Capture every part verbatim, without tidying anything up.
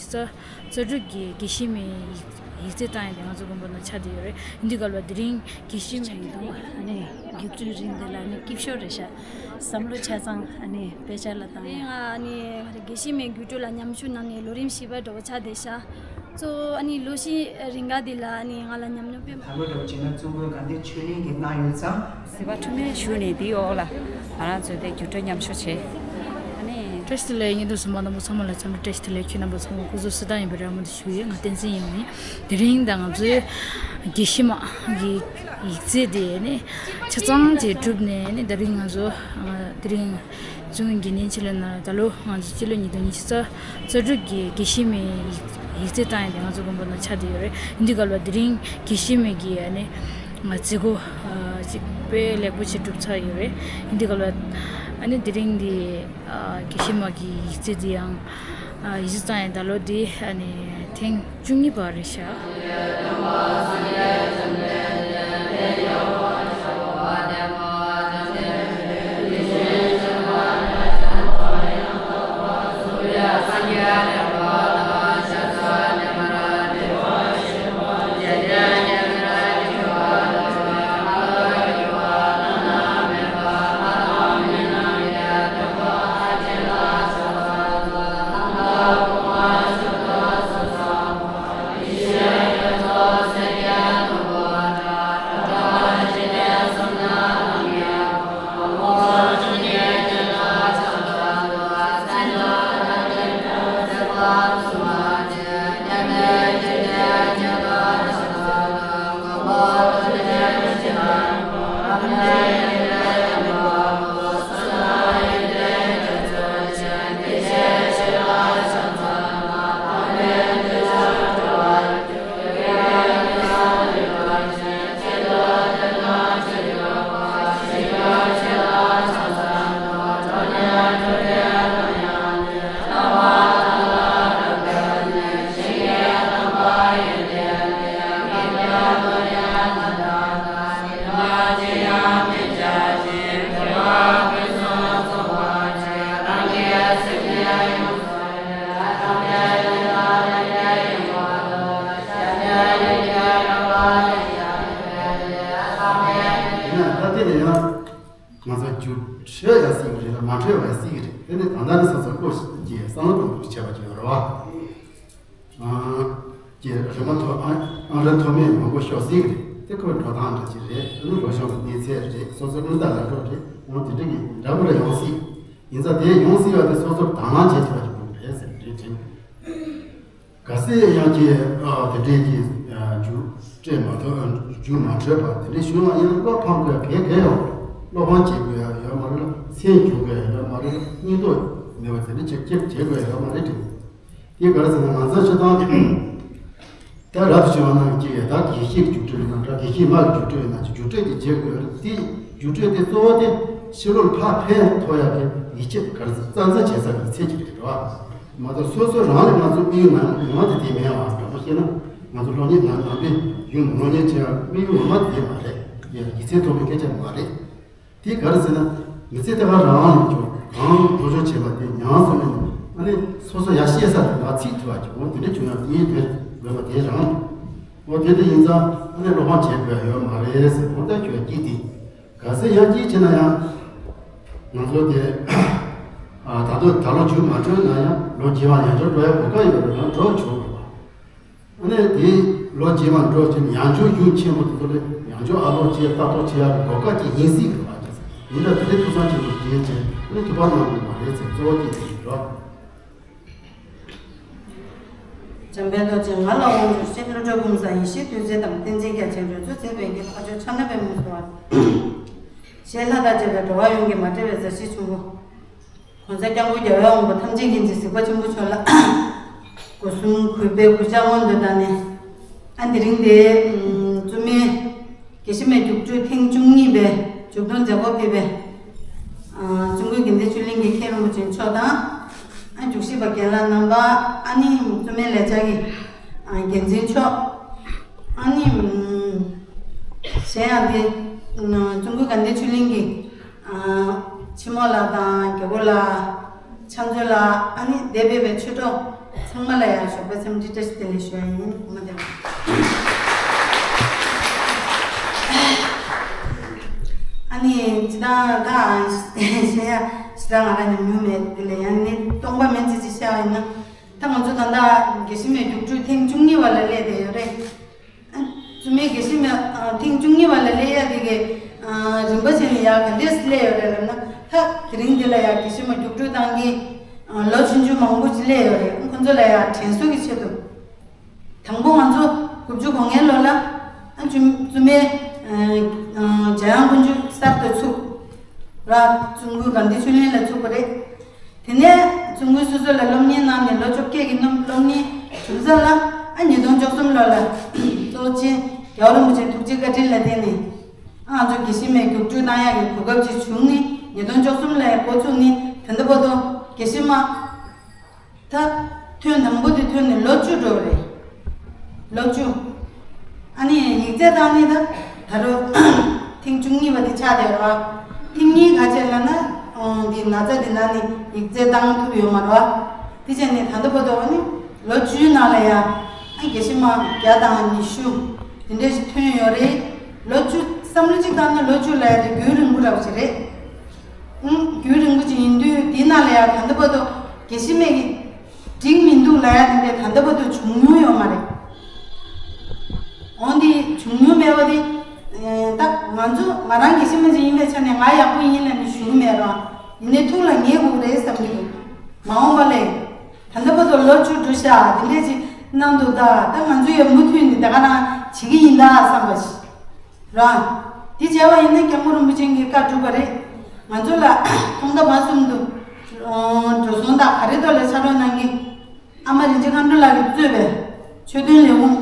རྩ་རྩ་སྒྲུབ་ཀྱི་དགེ་བཤེས་མའི་ཡིག་ཡིག་རྩིས་བཏང་ཡས་དེ་ང་ཚོ་དགོན་པ་ནང་ཆགས་བསྡད་ཡོད་རེད། འདི་ག་ལ་དེ་རིང་དགེ་བཤེས་མའི་གདུང་ཨ་ནི་རྒྱུགས་སྤྲོད་རིང་དེ་ལ་ནི་སྐྱིད་ཤོས་རེད་ཤག་བསམ་བློ་ཆ་ཚང་ཨ་ནི་དཔེ་ཆ་ལ་བཏང་ཡས། ང་ཨ་ནི་དགེ་བཤེས་མའི་རྒྱུགས་སྤྲོད་ལ་མཉམ་ཞུགས་གནང་ནས་ལོ་རིམ་བཞི་པ་འདྲ་བོ་ཆགས་བསྡད་ཤག་གཙོ་བོ་ཨ་ནི་ལོ་བཞི་རིང་ག་འདི་ལ་ཨ་ནི་ང་ལ་ཉམས་མྱོང་དཔེ་མང་། ད་ལོ་འདྲ་བོ་བྱས་ན་ཙུང་ཁུན་དགའ་ལྡན་ཆོས་གླིང་གིས་གནང་ཡོད་ཙང་། གཟིགས་པ་འཁྲུལ་མེད་ཞུ་ནས་འདིའི་འོག་ལ་ང་རང་ཚོའི་དེ་རྒྱུགས་སྤྲོད་མཉམ་ཞུགས་བྱས། ཨ་ནི། བཀྲ་ཤིས་བདེ་ལེགས། བརྙན་ཐུང་གཟིགས་མཁན་རྣམ་པ་ཚང་མ་ལ་འཚམས་འདྲི་བཀྲ་ཤིས་བདེ་ལེགས། ཁྱེད་རྣམ་པ་ཚང་མ་སྐུ་གཟུགས་གསལ་ཐང་ཡིན་པའི་རེ་བ་མུ་མཐུད་ཞུ་ཡས། ང་བསྟན་འཛིན་ཡིན། དེ་རིང་ད་ང་ཚོའི་དགེ་བཤེས་མ་གི་ཡིག་རྩིས་དེ་ནི་ཆ་ཚང་དེ་གྲུབ་ནས་ནི་དེ་རིང་ང་ཚོ་དེ་རིང་ཙུང་ཁུན་དགེ་ལྡན་ཆོས་གླིང་ནང་ད་ལོ་ང་ཚོ་སྤྱི་ལོ་ཉིས་སྟོང་ཉི་ཤུ་རྩ་རྩ་དྲུག་གི་དགེ་བཤེས་མའི་ཡིག་ཡིག་རྩིས་བཏང་ཡས་དེ་ང་ཚོ་དགོན་པ་ནང་ཆགས་བསྡད་ཡོད་རེད། འདི་ག་ལ་དེ་རིང་དགེ་བཤེས་མའི་གི་ཨ་ནི་མཛད་སྒོ་ཅིག་དཔེ་ལེགས་པོ་ཅིག་གྲུབ་ཚར་ཡོད་རེད། འདི་ག་ལ་ཨ་ནི་དེ་རིང་འདི་དགེ་བཤེས་མ་གི་ཡིག་རྩིས་འདི་ཡང་ཡིག་རྩིས་བཏང་ཡས་ད་ལོ་འདི་ཨ་ནི་ཐེངས་བཅུ་གཉིས་པ་རེད་ཤག་ཡིན་ན་ད་ལྟ་ནས་ཡང་ང་ཚོ་རྒྱུགས་འཕྲོད་ཡང་སྲིད་ཀྱི་རེད་ལ་མ་འཕྲོད་པ་ཡང་སྲིད་ཀྱི་རེད། དེ་ནི་ད་ལྟ་ནས་སོ་སོ་བློ་ཞིག་གིས་བསམ་བློ་གཏོང་དགོས་ཀྱི་བྱས་པ་ཅིག་ཡོད་རེད་བ། ཀྱི་རིན་མ་ཐོ་ཨང་ཨང་རིམ་ཐོགས་མེད་མང་པོ་ཤོག་སྲིད་ཀྱི་རེད། དེ་ཁོའི་འགྲོ་སྟངས་འདྲ་ཅིག་རེད། ཨ་ནི་ལོ་གཞོན་པའི་གནས་ཚད་རེད། སོ་སོའི་དངུལ་རྟགས་ལ་འགྲོ་རེད། འོང་དེ་འདྲ་གི་འདྲ་པོ་རེ་ཡོང་སྲིད། ཡིན་ཙང་དེ་ཡོང་སྲིད་པ་དེ་སོ་སོར་དང་བླངས་བྱེད་ཐུབ་པ་ཅིག་དགོས་ཀྱི་རེད་ཟེར་འདྲི་དྲན། གལ་སྲིད་ཡང་ཀྱི་ཨ་དེ་འདྲའི་ཀྱི་ཨ་རྒྱུགས་སྤྲད་མ་ཐུབ་ཨ་རྒྱུགས་མ་འཕྲོད་པ་དེ་འདྲའི་བྱུང་བ་ཡིན་ན་བློ་ཕམ་དགོས་གལ་གལ་ཡོད། བློ་ཕམ་བྱེད་དགོས་ཡ་ཡོད་མ་རེད་ལ། སེམས་སྐྱོ་དགོས་ཡ་ཡོད་མ་རེད་ལ། སྙིང་སྟོབས་མེད་པ་དེ་འདྲ་བྱེད་བྱེད་བྱེད་དགོས་ཡ་ཡོད་མ་རེད་དྲན། དེ་ག་རེ་ཟེར་ན་ང་ཚོ་སྤྱིར་བཏང་ད་རབ་ཏུ་བྱུང་བ་རྣམས་ཀྱིས་ད་དགེ་བཤེས་ཀྱི་རྒྱུགས་སྤྲོད་ཡིན་ན་འདྲ། དགེ་བཤེས་མ་གི་རྒྱུགས་སྤྲོད་ཡིན་ན་རྒྱུགས་སྤྲོད་ཀྱི་བྱེད་དགོས་རེད། དེ་རྒྱུགས་སྤྲོད་དེ་གཙོ་བོ་དེ་ཕྱི་ལོགས་ཕར་ཕན་ཐོགས་ཡག་གི་ཡིད་ཆེས་ག་རེ་ཟེར་རྩ་འཛིན་བྱེད་ས་གི་ཚད་ཅིག་རེད་བ། མ་གཏོགས་སོ་སོ་རང་ལ་ང་ཚོ་དམིགས་ཡུལ་ངོ་མ་དེ་དེ་མེད་བ། དྲང་པོ་བཤད་ན་ང་ཚོ་སློབ་གཉེར་ནང་ནང་པའི་ཡུལ་སློབ་གཉེར་བྱེད་ཡག་དམིགས་ཡུལ་ངོ་མ་དེ་མ་རེད། ཡ་ཡིད་ཚད་མཐོ་བའི་སྐད་ཆ་མ་རེད། དེ་ག་རེ་ཟེར་ན། མི་ཚེ་དེ་ག་རང་ལ་ཀྱང་གང་ཐོ་ཅོ་བྱེད་པ་དེ་མྱངས་སོང་ནས་ཨ་ནི་སོ་སོ་ཡར་བཤད་ས་དེ་ལ་ཚིག་ཐུབ་པ་ཀྱང་འོ་དེ་འདྲ་བྱུང་ཡང་དེའི་དོན་དགོས་པ་དེ་རང་། འོ་དེ་འདྲ་ཡིན་ཙང་ཨ་ནི་བློ་ཕམ་བྱེད་དགོས་ཡ་ཡོད་མ་རེད་ཟེར། འོ་ད་ཁྱོད་སྐྱིད་དེ་ག་ཚོད་ཡང་སྐྱིད་བྱེད་ན་ཡང་ང་ཚོ་དེ་ད་དུང་ད་ལོ་རྒྱུགས་མ་འཕྲོད་ན་ཡང་ལོ་རྗེས་མ་ཡང་བསྐྱར་འགྲོ་ཡ་གོ་སྐབས་ཡོད་པ་ཡང་འགྲོ་ཆོག་དགོས་པ། ཨ་ནི་དེ་ལོ་རྗེས་མ་འགྲོ་ཕྱིན་ཡང་བསྐྱར་ཡུམ་ཆེན་མོ་དེ་ཚོ་ལ་ཡང་བསྐྱར་ཨ་ལོ་རྗེས་ལྟ་རྟོག་བྱེད་ཡག་གི་གོ་སྐབས་ཅིག་ཡིན་སྲིད་ཀྱི་རེད་བ། ཡིན་ད་དེ་འདྲའི་ཐུགས་བསམ་ཆེན་པོ་བཞེས་བྱས་ཨ་ནི་ཐུགས་ཕམ་གནང་དགོས་པ་རེད་ཟེར་གཙོ་བོ་གཅིག་དེ་ཡིན་རོགས། འཇམ་དཔལ་རྡོ་རྗེ་ང་ལ་དབང་བསྒྱུར་ཤིག་བློ་གྲོས་ཕུན་ཚོགས་ཡེ་ཤེས་བདུད་རྩི་དང་། བསྟན་འཛིན་རྒྱ་ཆེན་རོལ་མཚོ་རྩེ་བའི་གི་ཕ་ཆོས་ཕྱག་ན་པདྨོ་སོགས། ཞེས་ལྷ་དང་བཅས་པའི་འགྲོ་བ་ཡོངས་ཀྱི་མ་འདྲེས་པའི་མཛའ་བཤེས་ཆེན་པོ། གོང་ས་སྐྱབས་མགོན་རྒྱལ་བའི་དབང་པོ་ཐམས་ཅད་མཁྱེན་ཅིང་གཟིགས་པ་ཆེན་པོ་མཆོག་ལ་སྒོ་གསུམ་གུས་པས་གུས་ཕྱག་སྔོན་དུ་བཏང་ནས། ཨ་འདི་རིང་འདི་བཙུན་མའི་དགེ་བཤེས་མའི་རྒྱུགས་སྤྲོད་ཐེངས་བཅུ་གཉིས་པའི་མཇུག་སྡོམ་མཛད་སྒོ་ཕེབས་པའི་ཙུང་ཁུན་དགེ་ལྡན་ཆོས་གླིང་གི་མཁན་རིན་པོ་ཆེ་མཆོག་དང་། ཨ་རྒྱུགས་ཞིབ་པ་རྒན་ལགས་རྣམ་པ། ཨ་ནི་བཙུན་མའི་ལས་འཆར་གྱི་འགན་འཛིན་མཆོག་ཨ་ནི་གཞན་ཡང་འདི་ཙུང་ཁུན་དགེ་ལྡན་ཆོས་གླིང་གི་ཆེན་མོ་ལགས་དང་རྒྱལ་པོ་ལགས། ཕྱག་མཛོད་ལགས། ཨ་ནི་འདིར་ཕེབས་པའི་ཆོས་གྲོགས་ ཚང་མ་ལ་ཡང་ཞོགས་པ་འཚམས་འདྲི་བཀྲ་ཤིས་བདེ་ལེགས་ཞུ་ཡ་ཡིན། ངོ་མ་དེ་ལ། ཨ་ནི་སྤྱིར་བཏང་ད་བཤད་ཡ་སྤྱིར་བཏང་ང་རང་ཉམས་མྱོང་མེད་དེ་ལས་ཡང་ནི་སྟོང་པ་མིན་ཙི་ཙི་བཤད་པ་ཡིན་ན། ད་ང་ཚོ་ད་ལྟ་དགེ་བཤེས་མའི་རྒྱུགས་སྤྲོད་ཐེངས་བཅུ་གཉིས་པ་ལ་སླེབས་བསྡད་ཡོད་རེད། བཙུན་མའི་དགེ་བཤེས་མ་ཨ་ཐེངས་བཅུ་གཉིས་པ་ལ་སླེབས་ཡ་དེ་གའི་ཨ་རིམ་པ་བྱས་ནས་ཡར་ག་འདྲས་སླེབས་ཡོད་རེད་ལབ་ན། ད་དེ་རིང་འདི་ལ་ཡར་དགེ་བཤེས་མ་རྒྱུགས་སྤྲོད་བཏང་མཁན་ཨ་ལོ་ཆུང་ཆུང་མང་པོ་ཅིག་སླེབས་ཡོད་རེད། ཁོ་ཚོ་ལ་ཡར་དྲན་གསོ་གི་ཆེད་དུ། དང་པོ་ང་ཚོ་དགུ་བཅུ་གོ་ལྔའི་ལོ་ལ་ཨ་བཙུན་བཙུན་མའི་ཨ་ཨ་འཇམ་དབྱངས་དཀོན་མཆོག་གསར་དུ་ཚུགས། ར། བཙུན་དགོན་དགའ་ལྡན་ཆོས་གླིང་ལ་ཚུགས་པ་རེད། དེ་ནས་བཙུན་དགོན་སོ་སོ་ལ་སློབ་གཉེར་གནང་ནས་ལོ་བཅོ་བརྒྱད་ཀྱི་སློབ་སློབ་གཉེར་གྲུབ་ཚར་ལ། ཨ་ཉིས་སྟོང་བཅུ་གསུམ་ལོ་ལ་གཙོ་ཆེན་རྒྱལ་བ་རིན་པོ་ཆེའི་ཐུགས་རྗེ་བཀའ་དྲིན་ལ་བརྟེན་ནས། ཨ་ང་ཚོ་དགེ་བཤེས་མའི་རྒྱུགས་སྤྲོད་གནང་ཡག་གི་གོ་སྐབས་ཅིག་བྱུང་ནས། ཉིས་སྟོང་བཅུ་གསུམ་ལ་འགོ་ཚུགས་ནས་ད་ལྟ་བར་དུ་དགེ་བཤེས་མ་ད་ཐོན་དང་པོ་དེ་ཐོན་ནས་ལོ་བཅུ་འགྲོ་བ་རེད། ལོ་བཅུ། ཨ་ནི་ཡིག་ཚད་བཏང་ནི་ད་ད་རུང་ཐེངས་བཅུ་གཉིས་པ་དེ་ཆགས་བསྡད་རེད་བ། ཐེངས་གཉིས་ག་བྱས་ལབ་ན། ཨང་། འདི་ན་ཚ་འདི་ན་ནི་ཡིག་ཚད་བཏང་ཐུབ་ཡོད་མ་རེད་བ། དེ་བྱས་ནས་ད་ལྟ་བར་དུ་ཨ་ནི་ལོ་བཅུའི་ནང་ལ་ཡ་ཨ་དགེ་བཤེས་མ་བརྒྱ་དང་ཉི་ཤུ་དེ་འདྲ་ཞིག་ཐོན་ཡོད་རེད། ལོ་བཅུ། བསམ་བློ་གཅིག་བཏང་ན་ལོ་བཅུ་ལབ་ཡ་དེ་རྒྱུན་རིང་པོ་འདྲ་པོ་ཞིག་རེད། ཨང་། རྒྱུན་རིང་པོ་ཅིག་ཡིན་དུས་དེའི་ནང་ལ་ཡང་ད་ལྟ་བར་དུ་དགེ་བཤེས་མའི་འགྲིག་མི་འདུག་ལབ་ཡ་དེ་འདྲ་ད་ལྟ་བར་དུ་བྱུང་མྱོང་ཡོད་མ་རེད། འོན་ཏེ་བྱུང་མྱོང་མེད་པ་དེ། ཨེ། ད་ང་ཚོ་ང་རང་དགེ་བཤེས་མ་ཅིག་ཡིན་པའི་ཆ་ནས་ང་ཡག་པོ་ཡིན་ལབ་ནས་ཞུ་གི་མེད་ར། ཡིན་ནའི་ཐུགས་ལ་ངེས་དགོས་ཀྱི་རེད་བསམ་གྱི་འདུག་མ་འོངས་པ་ལ་ད་ལྟ་བར་དུ་ལོ་བཅུ་འགྲོ་ཤག་དེ་འདྲས་ཅིག་གནང་འདུག་ད་ད་ང་ཚོ་ཡང་མུ་མཐུད་ནས་ད་ག་རང་བྱེད་ཀྱི་ཡིན་ད་བསམ་པ་ཞིག་རང་། དེ་བྱས་པ་ཡིན་ན་སྐྱབས་མགོན་རིན་པོ་ཆེ་གིས་བཀའ་བསྒྲུབས་པ་རེད། ང་ཚོ་ལ་ཐོག་མཐའ་བར་གསུམ་དུ་འགྲོ་སོང་དང་ག་རེ་ཐོག་ལ་ཕྱག་རོགས་གནང་གི། ཨ་མ་རིན་ཆེན་མཁའ་འགྲོ་ལགས་ཀྱིས་གཙོས་པའི་ཆོས་དོན་ལས་ཁུངས་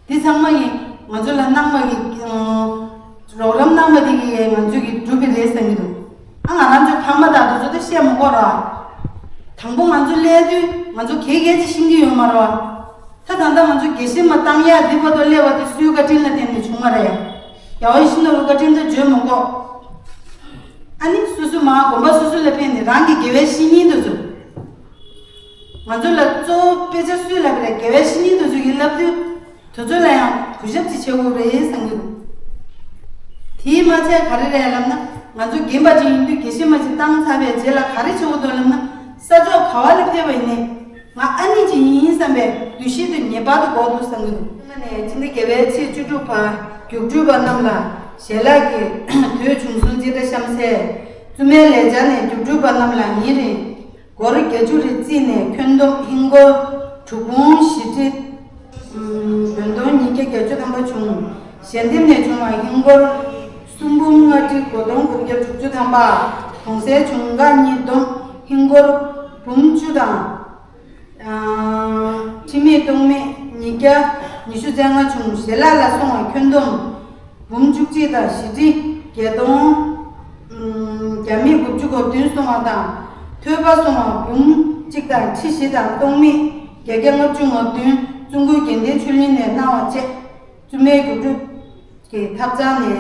འདི་ཚང་མ་གིས་ང་ཚོ་ལ་གནང་བ་གི་རོགས་རམ་གནང་བ་དེ་གིས་ང་ཚོ་གིས་བསྒྲུབས་པ་རེད་བསམ་གྱི་འདུག་ཨ་ང་རང་ཚོ་ཕ་མ་དང་དེ་ཚོ་ད་བཤད་མི་དགོས་ར། དང་པོ་ང་ཚོ་སླེབས་དུས་ང་ཚོ་ག་ག་ཅིག་ཤེས་ཀྱི་ཡོད་མ་རེད་བ། ད་ད་ལྟ་ང་ཚོ་དགེ་བཤེས་མ་བཏང་ཡག་འདི་བར་དུ་སླེབས་པ་དེ་སུའི་བཀའ་དྲིན་ལ་བརྟེན་ནས་བྱུང་བ་རེད། རྒྱལ་བ་ཡིད་བཞིན་ནོར་བུའི་བཀའ་དྲིན་ད་བརྗོད་མི་དགོས། ཨ་ནི་སོ་སོ་མ་དགོན་པ་སོ་སོ་ལ་ཕེབས་ནས་རང་གི་དགེ་བའི་བཤེས་གཉེན་དེ་ཚོ། ང་ཚོ་ལ་གཙོ་བོ་དཔེ་ཆ་སུས་བསླབ་པ་རེད། དགེ་བའི་བཤེས་གཉེན་དེ་ཚོ་གིས་བསླབ་དུས་དེ་ཚོ་ལ་ཡང་གུས་ཞབས་ཅིག་བྱེད་དགོས་རེད་བསམ་གྱི་འདུག་དེས་མ་ཚད་ག་རེ་རེད་ལབ་ན། ང་ཚོ་རྒན་པ་ཅིག་ཡིན་དུས་དགེ་བཤེས་མ་ཅིག་བཏང་ཚར་བའི་རྗེས་ལ་ག་རེ་བྱེད་དགོས་འདུག་ལབ་ན། ས་ཕྱོགས་ག་བ་ལ་ཕེབས་པ་ཡིན་ནའི། ང་ཨ་ནེ་ཅིག་ཡིན་བསམ་པའི་འདུ་ཤེས་དེ་ངེས་པར་དུ་དགོས་འདུག་བསམ་གྱི་འདུག་ཨ་ནེ་སྤྱི་ཟླ་བརྒྱད་པའི་ཚེས་བཅུ་དྲུག་བར་རྒྱུགས་སྤྲོད་པ་རྣམས་ལ་ཞལ་ལག་གི་དུས་བྱུང་སོང་། སྤྱི་ཟླ་གཤམ་གསལ། བཙུན་མའི་ལས་བྱ་ནས་རྒྱུགས་སྤྲོད་པ་རྣམས་ལ་ཉིན་རེ་སྒོར་བརྒྱད་ཅུ་རེ་བརྩིས་ནས་ཁྱོན་བསྡོམས་ཧིན་སྒོར་དྲུག་འབུམ་བཞི་ཁྲི་བདུན་སྟོང་ཉིས་བརྒྱ་བརྒྱད་ཅུ་ཐམ་པ་བྱུང་། ཞལ་འདེབས་ནས་བྱུང་བ་ཧིན་སྒོར་གསུམ་འབུམ་ལྔ་ཁྲི་དགུ་སྟོང་དགུ་བརྒྱ་དྲུག་ཅུ་ཐམ་པ། གོང་གསལ་བྱུང་ཁག་གཉིས་བསྡོམས་ཧིན་སྒོར་འབུམ་བཅུ་དང་། ཁྲི་མེད་སྟོང་མེད་ཉིས་བརྒྱ་ཉི་ཤུ་རྩ་ལྔ་བྱུང་། ཞལ་ལག་ལ་སོང་བ་ཁྱོན་བསྡོམས་འབུམ་བཅུ་གཅིག་དང་བཞི་ཁྲི་བརྒྱད་སྟོང་བརྒྱ་མེད་དགུ་བཅུ་གོ་བདུན་སོང་བ་དང་། ཐོས་པ་སོང་བ་འབུམ་གཅིག་དང་ཁྲི་བཞི་དང་སྟོང་མེད་བརྒྱད་བརྒྱ་ལྔ་བཅུ་ང་བདུན་བཙུན་དགོན་དགེ་ལྡན་ཆོས་གླིང་ནས་གནང་བ་བཅས་བཙུན་མའི་རྒྱུགས་སྤྲོད་ཀྱི་ཐབ་ཚང་ནས།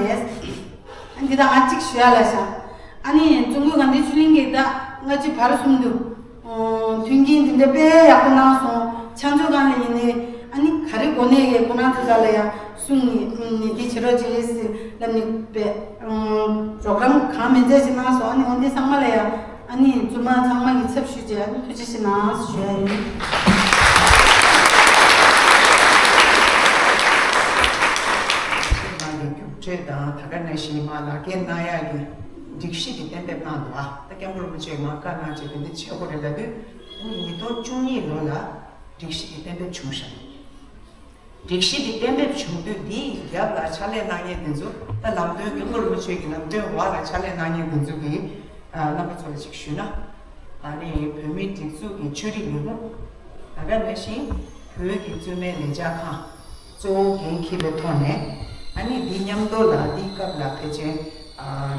ཨ་འདི་དང་ང་གཅིག་ཞུ་ཡ་ལ་བཞག་ཨ་ནི་བཙུན་དགོན་དགའ་ལྡན་ཆོས་གླིང་གིས་ད་སྔ་ཕྱི་བར་གསུམ་དུ་མཐུན་རྐྱེན་འདི་འདྲ་དཔེ་ཡག་པོ་གནང་སོང་། ཕྱག་མཛོད་ཁང་ལ་ཡིན་ནའི་ཨ་ནི་ག་རེ་དགོས་ནའི་ཁོ་རང་ཚོ་རྩ་ལ་ཡ་གསུང་ནས་འདི་བྱེད་རོགས་བྱེད་ཟེར་ལབ་ནས་དཔེ་རོགས་རམ་གང་མི་མཛད་ཅིག་གནང་སོང་། ཨ་ནི་འོན་ཏེ་ཚང་མ་ལ་ཡ། ཨ་ནི་བཙུན་མ་ཚང་མ་གི་ཚབ་ཞུས་བྱས་ཨ་ནི་ཐུགས་རྗེ་ཆེ་གནང་ཞུ་ཡ་ཡིན། ཁྱེད་རང་གི་རྒྱུགས་སྤྲོད་དང་ད་ག་ནང་བཞིན་མ་ལག་འཁྱེར་གནང་ཡག་གི་སྒྲིག་གཞི་དེ་གཏན་འབེབས་གནང་འདུག་ཨ་ད་སྐྱབས་མགོན་རིན་པོ་ཆེས་མ་བཀའ་གནང་བྱས་དེ་འདི་བྱེད་དགོས་རེད་ལབ་དུས། ཨ་ནི་ཉིས་སྟོང་བཅུ་གཉིས་ལོ་ལ་སྒྲིག་གཞི་དེ་གཏན་འབེབས་བྱུང་ཤག་སྒྲིག་གཞི་འདི་གཏན་འབེབས་བྱུང་དུས་འདིའི་རྒྱབ་ལ་ཕྱག་ལས་གནང་མཁན་འདི་ཚོ་ད་ལམ་སྟོན་སྐྱབས་མགོན་རིན་པོ་ཆེ་གི་ལམ་སྟོན་འོག་ལ་ཕྱག་ལས་གནང་མཁན་འདི་ཚོ་གི་རྣམ་པ་ཚོ་ལ་ཅིག་ཞུས་ན། ཨ་ནི་བོད་མིའི་སྒྲིག་འཛུགས་ཀྱི་ཆོས་རིག་ལས་ཁུངས་ད་ག་ནང་བཞིན་བོད་ཀྱི་བཙུན་མའི་ལས་འཆར་ཁང་གཙོ་བོ་འགན་འཁྱེར་བའི་ཐོག་ནས། ཨ་ནི་འདི་མཉམ་དུ་ལ་འདི་སྐབས་ལ་ཕལ་ཆེར་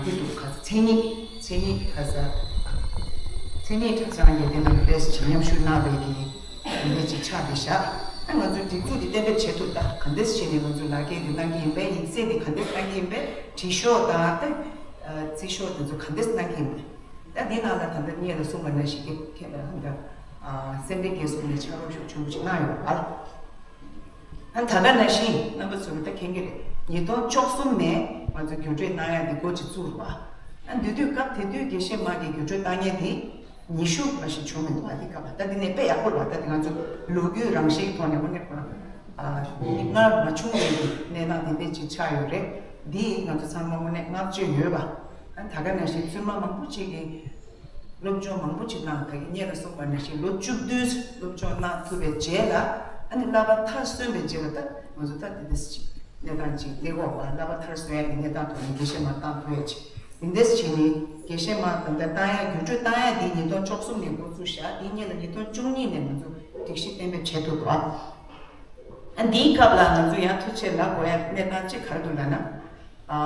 འདི་འདུག་ག་མཚན་ཉིད་མཚན་ཉིད་ག་ས་མཚན་ཉིད་གྲྭ་ཚང་གི་འདི་ནང་ལས་ཀྱི་མཉམ་ཞུགས་གནང་བའི་གི། དེ་འདྲ་ཅིག་ཆགས་བསྡད་ཤག་ད་ང་ཚོའི་སྒྲིག་འཛུགས་འདི་གཏན་འབེབས་བྱེད་ཐུབ་ད་ག་འདྲས་བྱས་ནས་ང་ཚོས་ལག་འཁྱེར་འདི་གནང་གི་ཡིན་པས། ཡིག་ཚད་འདི་ག་འདྲས་གནང་གི་ཡིན་པས། བྲིས་ཤོག་དང་ད་རྩིས་ཤོག་དེ་ཚོ་ག་འདྲས་གནང་གི་ཡིན་པས། ད་འདི་ནང་ལ་ད་ལྟ་ངེད་ལ་གསུངས་པ་ནང་བཞིན་གི་ཁྱེད་ད་ ཨ་སེ་འབྲས་དགེ་གསུམ་ནས་ཕྱག་རོགས་ཤུགས་ཆེན་པོ་ཞིག་གནང་ཡོད་པ། ཨ་ད་ག་ནང་བཞིན་རྣམ་པ་ཚོ་གིས་ད་མཁྱེན་གྱི་རེད། ཉིས་སྟོང་བཅུ་གསུམ་ནས་ང་ཚོ་བརྒྱུད་སྤྲོད་གནང་ཡ་འདི་འགོ་ཅིག་བཙུགས་རེད་པ། ཨ་འདི་དུས་སྐབས་དེ་དུས་དགེ་བཤེས་མ་གིས་བརྒྱུད་སྤྲོད་བཏང་མཁན་འདི་ཉི་ཤུ་མ་ཞིག་བྱུང་མི་འདུག་པ། འདི་སྐབས་ལ་ད་འདི་ནས་དཔེ་ཡག་པོ་རེད་པ། ད་འདི་ང་ཚོ་ལོ་རྒྱུས་རང་བཞིན་གྱི་ཐོག་ནས་དངོས་གནས་ཁོ་རང་ཨ་མི་སྔར་མ་བྱུང་བའི་གནས་སྟངས་དེ་འདྲ་ཅིག་ཆགས་ཡོད་རེད། འདི་ང་ཚོ་ཚང་མ་དངོས་གནས་བསྔགས་བརྗོད་ཡོད་པ། ཨ་ད་ག་ནང་བཞིན་བཙུན་མ་མང་པོ་ཅིག་གིས་སློབ་སྦྱོང་མང་པོ་ཅིག་གནང་། ད་གིན་སྔོན་ལ་གསུངས་པ་ནང་བཞིན་ལོ་བཅུ་བདུན་སློབ་སྦྱོང་གནང་ཐུབ་པའི་རྗེས་ལ། ཨ་ནི་བསླབ་པ་མཐར་སོན་པའི་རྗེས་ལ་ད་ང་ཚོ་ད་དེ་འདྲ་ཅིག་གནས་སྟངས་ཅིག་སླེབས་ཡོད་པ། བསླབ་པ་མཐར་སོན་ཡ་གི་གནས་སྟངས་ཐོག་ནས་དགེ་བཤེས་མ་བཏང་ཐུབ་ཡ་ཅིག་དེ་འདྲ་བྱས་ནས་དགེ་བཤེས་མ་ད་ལྟ་བཏང་ཡ་བརྒྱུད་སྤྲོད་བཏང་ཡ་དེ་ཉིས་སྟོང་བཅུ་གསུམ་ནས་འགོ་བཙུགས་ཤག་དེ་སྔོན་ལ་ཉིས་སྟོང་བཅུ་གཉིས་ནས་ང་ཚོ་སྒྲིག་གཞི་གཏན་འབེབས་བྱས་ཐུབ་པ། ཨ་འདིའི་སྐབས་ལ་ང་ཚོ་ཡང་ཐུགས་ཆེ་ལབ་དགོས་ཡ་གནས་སྟངས་གཅིག་ག་རེ་འདུག་ལབ་ན། ཨ་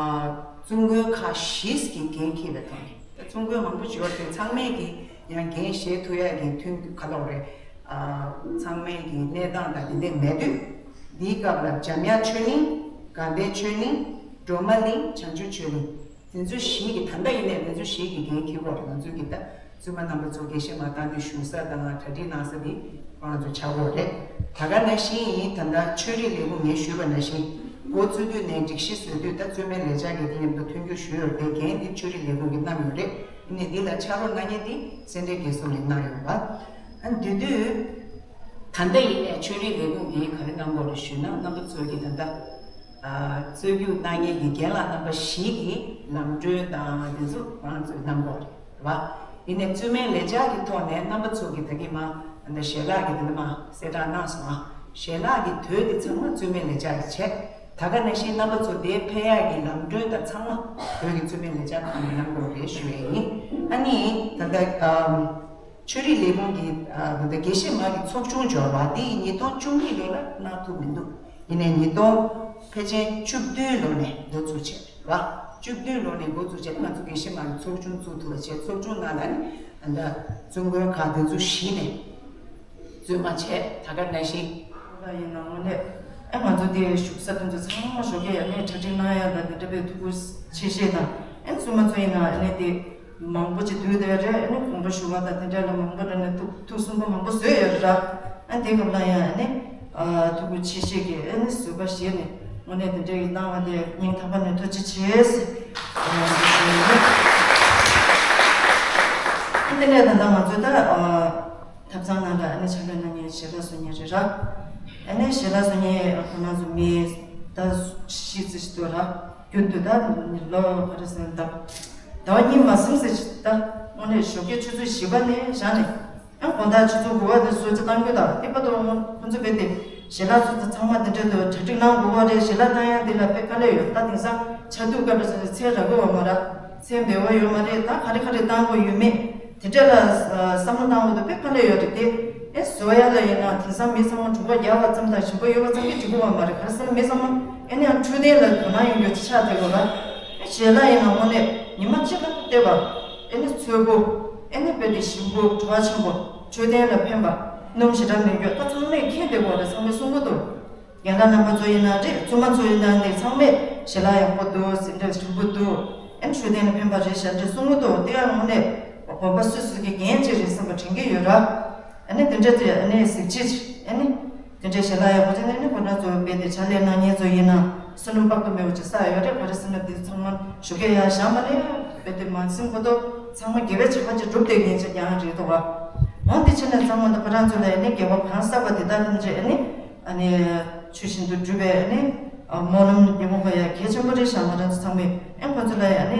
བཙུན་དགོན་ཁག་བཞི་གི་འགན་འཁྱེར་བའི་ཐོག་ནས། ད་བཙུན་དགོན་མང་པོ་ཞིག་ཡོད་རེད། ཚང་མས་ཀྱི་ཡང་འགན་བཞེས་ཐུབ་ཡ་གི་མཐུན་ག་ལབ་དགོས་རེད། ཨ་ཚང་མས་ཀྱི་གནས་སྟངས་དང་དེ་འདྲ་མེད་དུས། འདིའི་སྐབས་ལ་འཇམ་དབྱངས་ཆོས་གླིང་། དགའ་ལྡན་ཆོས་གླིང་། སྒྲོལ་མ་གླིང་། བྱང་ཆུབ་ཆོས་གླིང་། དེ་ཚོ་བཞི་གི་ད་ལྟ་ཡིན་ནའི་དེ་ཚོ་བཞི་གི་འགན་འཁྱེར་དགོས་རེད། ང་ཚོ་གི་ད་བཙུན་མ་རྣམ་པ་ཚོ་དགེ་བཤེས་མ་བཏང་དུས་བཞུགས་ས་དང་གྲ་སྒྲིག་གནང་ས་དེ་ཁོ་རང་ཚོ་ཆགས་ཀྱི་ཡོད་རེད། ད་ག་ནང་བཞིན་ད་ལྟ་ཆོས་རིག་ལས་ཁུངས་ངས་ཞུས་པ་ནང་བཞིན་འགོ་བཙུགས་དུས་ནས་སྒྲིག་གཞི་བཟོ་དུས་ད་བཙུན་མའི་ལས་འཆར་གྱི་དེ་མཉམ་དུ་མཐུན་འགྱུར་ཞུས་ཡོད་རེད། འགན་འདི་ཆོས་རིག་ལས་ཁུངས་ཀྱིས་བསྣམས་ཡོད་རེད། ཡིན་ནའི་འདི་ལ་ཕྱག་རོགས་གནང་མཁན་དེ་སེ་འབྲས་དགེ་གསུམ་ནས་གནང་ཡོད་པ། ཨ་འདི་དུས་ད་ལྟ་ཡིན་ནའི་ཆོས་རིག་ལས་ཁུངས་ཀྱིས་ག་རེ་གནང་དགོས་རེད་ཞུས་ན། རྣམ་པ་ཚོ་གིས་ད་ལྟ་ཨ་རྩོད་རྒྱུགས་གནང་མཁན་གྱི་རྒན་ལགས་རྣམ་པ་བཞི་གིས་ལམ་གྲོན་དང་དེ་ཚོ་ཁོ་རང་ཚོས་གནང་དགོས་རེད་བ། ཡིན་ནའི་བཙུན་མའི་ལས་འཆར་གྱི་ཐོག་ནས་རྣམ་པ་ཚོ་གིས་ད་གིན་མ་ད་ཞལ་ལག་གི་དེ་འདྲ་མ་གསལ་བསྒྲགས་གནང་སོང་ང་། ཞལ་ལག་གི་དོད་དེ་ཚང་མ་བཙུན་མའི་ལས་འཆར་གྱིས་བྱས། ད་ག་ནང་བཞིན་རྣམ་པ་ཚོ་དེར་ཕེབས་ཡག་གི་ལམ་གྲོན་དང་ཚང་མ་བོད་ཀྱི་བཙུན་མའི་ལས་འཆར་ཁང་ནས་གནང་དགོས་རེད་ཞུ་ཡས་ཡིན། ཨ་ནི་ད་ལྟ་ཨམ། ཆོས་རིག་ལས་ཁུངས་ཀྱི་ཨ་ད་ལྟ་དགེ་བཤེས་མ་གི་ཚོགས་ཆུང་འབྱོར་བ་འདི་ཉིས་སྟོང་བཅུ་གཉིས་ལོ་ལ་གནང་ཐུབ་མི་འདུག་ཡིན་ནའི་ཉིས་སྟོང་ཕལ་ཆེར་བཅུ་བདུན་ལོ་ནས་འགོ་ཚུགས་བྱས་ར། བཅུ་བདུན་ལོ་ནས་འགོ་ཚུགས་བྱས། ང་ཚོ་དགེ་བཤེས་མ་གི་ཚོགས་ཆུང་བཙུགས་ཐུབ་པ་བྱས། ཚོགས་ཆུང་ནང་ལ་ནི་ད་ལྟ་བཙུན་དགོན་ཁག་འདི་ཚོ་བཞི་ནས་བཙུན་མ་བྱས། ད་ག་ནང་བཞིན་ད་ཡིན་ན་དངོས་གནས་ཨེ་ང་ཚོ་དེ་བཞུགས་ས་དེ་ཚོ་ཚང་མ་ཞོགས་ཀས་ཨ་ནི་གྲ་སྒྲིག་གནང་ཡ་དང་དེ་འདྲ་བའི་ཐུགས་ཁུར་ཆེ་བཞེས་དང་། ཨེ་བཙུན་མ་ཚོ་ཡིན་ན་ཨ་ནི་དེ་མང་པོ་ཅིག་འདུས་བསྡད་རེད། ཨ་ནི་དགོངས་པ་ཞུ་བ་དང་དེ་འདྲ་ལ་མང་པོ་རེད་ནས་ཐུགས་ཐུགས་སུན་པོ་མང་པོ་བཟོས་ཡོད་རེད་ར། ཨ་དེ་སྐབས་ལ་ཡང་ཨ་ནི་ཨ་ཐུགས་ཁུར་ཆེ་བཞེས་ཀྱིས་ཨ་ནི་བཟོད་པ་བཞེས་ནས་དངོས་གནས་དེ་འདྲ་ཡི་གནང་བ་དེ་སྙིང་ཐག་པ་ནས་ཐུགས་རྗེ་ཆེ་ཟེར། ཨ་དེ་ནས་ད་ལྟ་ང་ཚོ་ད་ཨ། ཐབ་ཚང་ནང་ལ་ཨ་ནི་ཕྱག་ལས་གནང་མཁན་ཞལ་ལག་བཟོ་མཁན་རེད་ར། ཨ་ནི་ཞལ་ལག་བཟོ་མཁན་ཁོ་རང་ཚོ་མི་ད་བཞི་ཙམ་ཞིག་འདུག་ར། རྒྱུན་དུ་ད་ལོ་ག་རེ་ཟེར་ན་ཟླ་བ་གཉིས་མ་ཟིན་ཙམ་ཞིག་ད་དངོས་གནས་ཞོགས་ཀས་ཆུ་ཚོད་བཞི་པ་ནས་བཞག་ནས་ཨ་དགོང་དག་ཆུ་ཚོད་དགུ་པ་དེ་གསོལ་ཇ་གཏང་རྒྱུ་དང་། དེ་བར་དུ་ཁོ་ཚོ་རྦད་དེ་ཞལ་ལག་ཚོ་ཚང་མ་དེ་འདྲ་དུ་གྲ་སྒྲིག་གནང་དགོས་པ་རེད། ཞལ་ལག་གཏང་ཡ་དེ་ལ་དཔེ་དཀའ་ལས་ཡོད། ད་དེང་སང་ཆར་དུས་སྐབས་ལ་ཚལ་རག་གི་ཡོད་མ་རེད། ཚལ་འབེལ་བ་ཡོད་མ་རེད། ད་ག་རེ་ག་རེ་གཏང་དགོས་ཡོད་མེད་དེ་འདྲ་ལ་བསམ་བློ་གཏང་དགོས་འདུག་དཔེ་དཀའ་ལས་ཡོད་རེད་དེ། ཨེ་བཟོ་ཡ་ལ་ཡིན་ན་དེང་སང་མི་ཚང་མ་གྲོད་ཁོག་རྒྱགས་པ་ཙམ་དང་ཞིམ་པོ་ཡོད་པ་ཙམ་གྱིས་འགྲིག་གི་ཡོད་མ་རེད། ག་རེ་ཟེར་ན་མི་ཚང་མ་ཨེ་ནི་ཡང་འཕྲོད་བསྟེན་ལ་དོ་སྣང་ཡོད་རྒྱུ་ཅིག་ཆགས་བསྡད་དགོས་ལ། ཨེ་ཞལ་ལག་ཡིན་ན་དངོས་གནས་ཉི་མ་གཅིག་ལ་བལྟས་པ་ཨེ་ནི་འཚོས་པོ་ཨེ་ནི་དཔེ་དེ་ཞིམ་པོ་བྲོ་བ་ཆེན་པོ་འཕྲོད་བསྟེན་ལ་ཕན་པ་སྣུམ་ཞེ་དྲག་མེད་རྒྱུ་ད་ཚང་མས་མཁྱེན་བསྡད་དགོས་རེད། ཚང་མས་གསུང་གི་འདུག་རྒན་ལགས་རྣམ་པ་ཚོ་ཡིན་ན་རེད། བཙུན་མ་ཚོ་ཡིན་ན་འདི་ཚང་མས་ཞལ་ལག་ཡག་པོ་འདུག་ཟིན་བྲིས་རིང་པོ་འདུག་ཨེ་འཕྲོད་བསྟེན་ལ་ཕན་པ་རེད་ཞེ་དྲག་གསུང་གི་འདུག་དེ་ཡང་དངོས་གནས་དགོན་པ་སོ་སོ་གི་འགན་ཅིག་རེད་བསམ་པ་དྲན་གྱི་ཡོད་ར། ཨ་ནི་དེ་འདྲ་དེ་ཨ་ནི་གཟི་བརྗིད་ཨ་ནི་དེ་འདྲའི་ཞལ་ལག་ཡག་པོ་ཅིག་ཨ་ནི་ཁོ་རང་ཚོ་རྦད་དེ་ཕྱག་ལས་གནང་མཁན་ཚོ་ཡིན་ན་བསོད་ནམས་དཔག་ཏུ་མེད་པ་ཅིག་བསགས་ཡོད་རེད། ག་རེ་ཟེར་ན་དེ་ཚང་མ་ཞོགས་ཀས་ཡར་བཞེངས་པ་ནས་རྦད་དེ་མ་ཟིན་གོ་ཐོག་ཚང་མ་དགེ་བའི་བྱ་བ་ཅིག་སྒྲུབ་བསྡད་མཁན་ཅིག་ཀྱང་རེད་འདུག་བ། འོ་དེ་བྱས་ན་ཚང་མ་ད་ཁོ་རང་ཚོ་ལ་ཨ་ནི་དགེ་བ་གང་བསགས་པ་དེ་དག་ཐམས་ཅད་ཨ་ནི་ཨ་ནི་ཆོས་བཞིན་དུ་སྒྲུབ་པའི་ཨ་ནི་སྨོན་ལམ་ཉོན་མོངས་པ་ཡ་གལ་ཆེན་པོ་རེད་ཤག་ང་རང་ཚོ་ཚང་མས་ཨ་ཁོ་ཚོ་ལ་ཨ་ནི་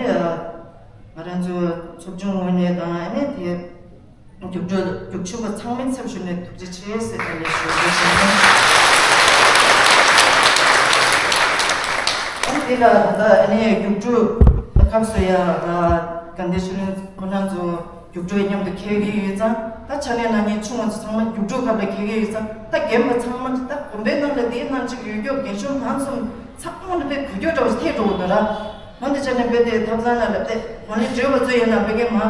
ང་རང་ཚོ་ཚོགས་ཆུང་ངོས་ནས་དང་ཨ་ནི་དེ་རྒྱུགས་སྤྲོད་རྒྱུགས་ཆུང་བ་ཚང་མའི་ཚབ་ཞུས་ནས་ཐུགས་རྗེ་ཆེ་ཟེར་ཨ་ནི་ཞུ་རྒྱུ་ཞུ་ཡིན། ཨ་ནི་དེ་ལ་ད་ལྟ་ཨ་ནི་རྒྱུགས་སྤྲོད་སྐབས་སུ་ཡ་དགའ་ལྡན་ཆོས་གླིང་ཁོ་རང་ཚོ། རྒྱུགས་སྤྲོད་མཉམ་དུ་འཁེལ་གྱི་ཡོད་ཙང་། ད་ཕྱག་ལས་གནང་མཁན་ཆུང་བ་ཚོ་ཚང་མ་རྒྱུགས་སྤྲོད་སྐབས་ལ་འཁེལ་གྱི་ཡོད་ཙང་། ད་རྒན་པ་ཚང་མ་ད་དགོན་པའི་ནང་ལ་དེའི་ནང་གཅིག་ཡོད་རྒྱུ་རྒན་གཞོན་གང་གསུམ་ཚང་མ་ལ་དཔེ་གུས་སྐྱོར་འདྲ་བོ་ཐེབས་འགྲོ་གི་འདུག་ར། འོན་ཏེ་བྱས་ནས་དཔེ་དེ་ཐབ་ཚང་ནང་ལ་དཔེ་གོང་ལས་བགྲེས་པ་ཚོ་ཡིན་ན་དཔེ་རྒན་མ་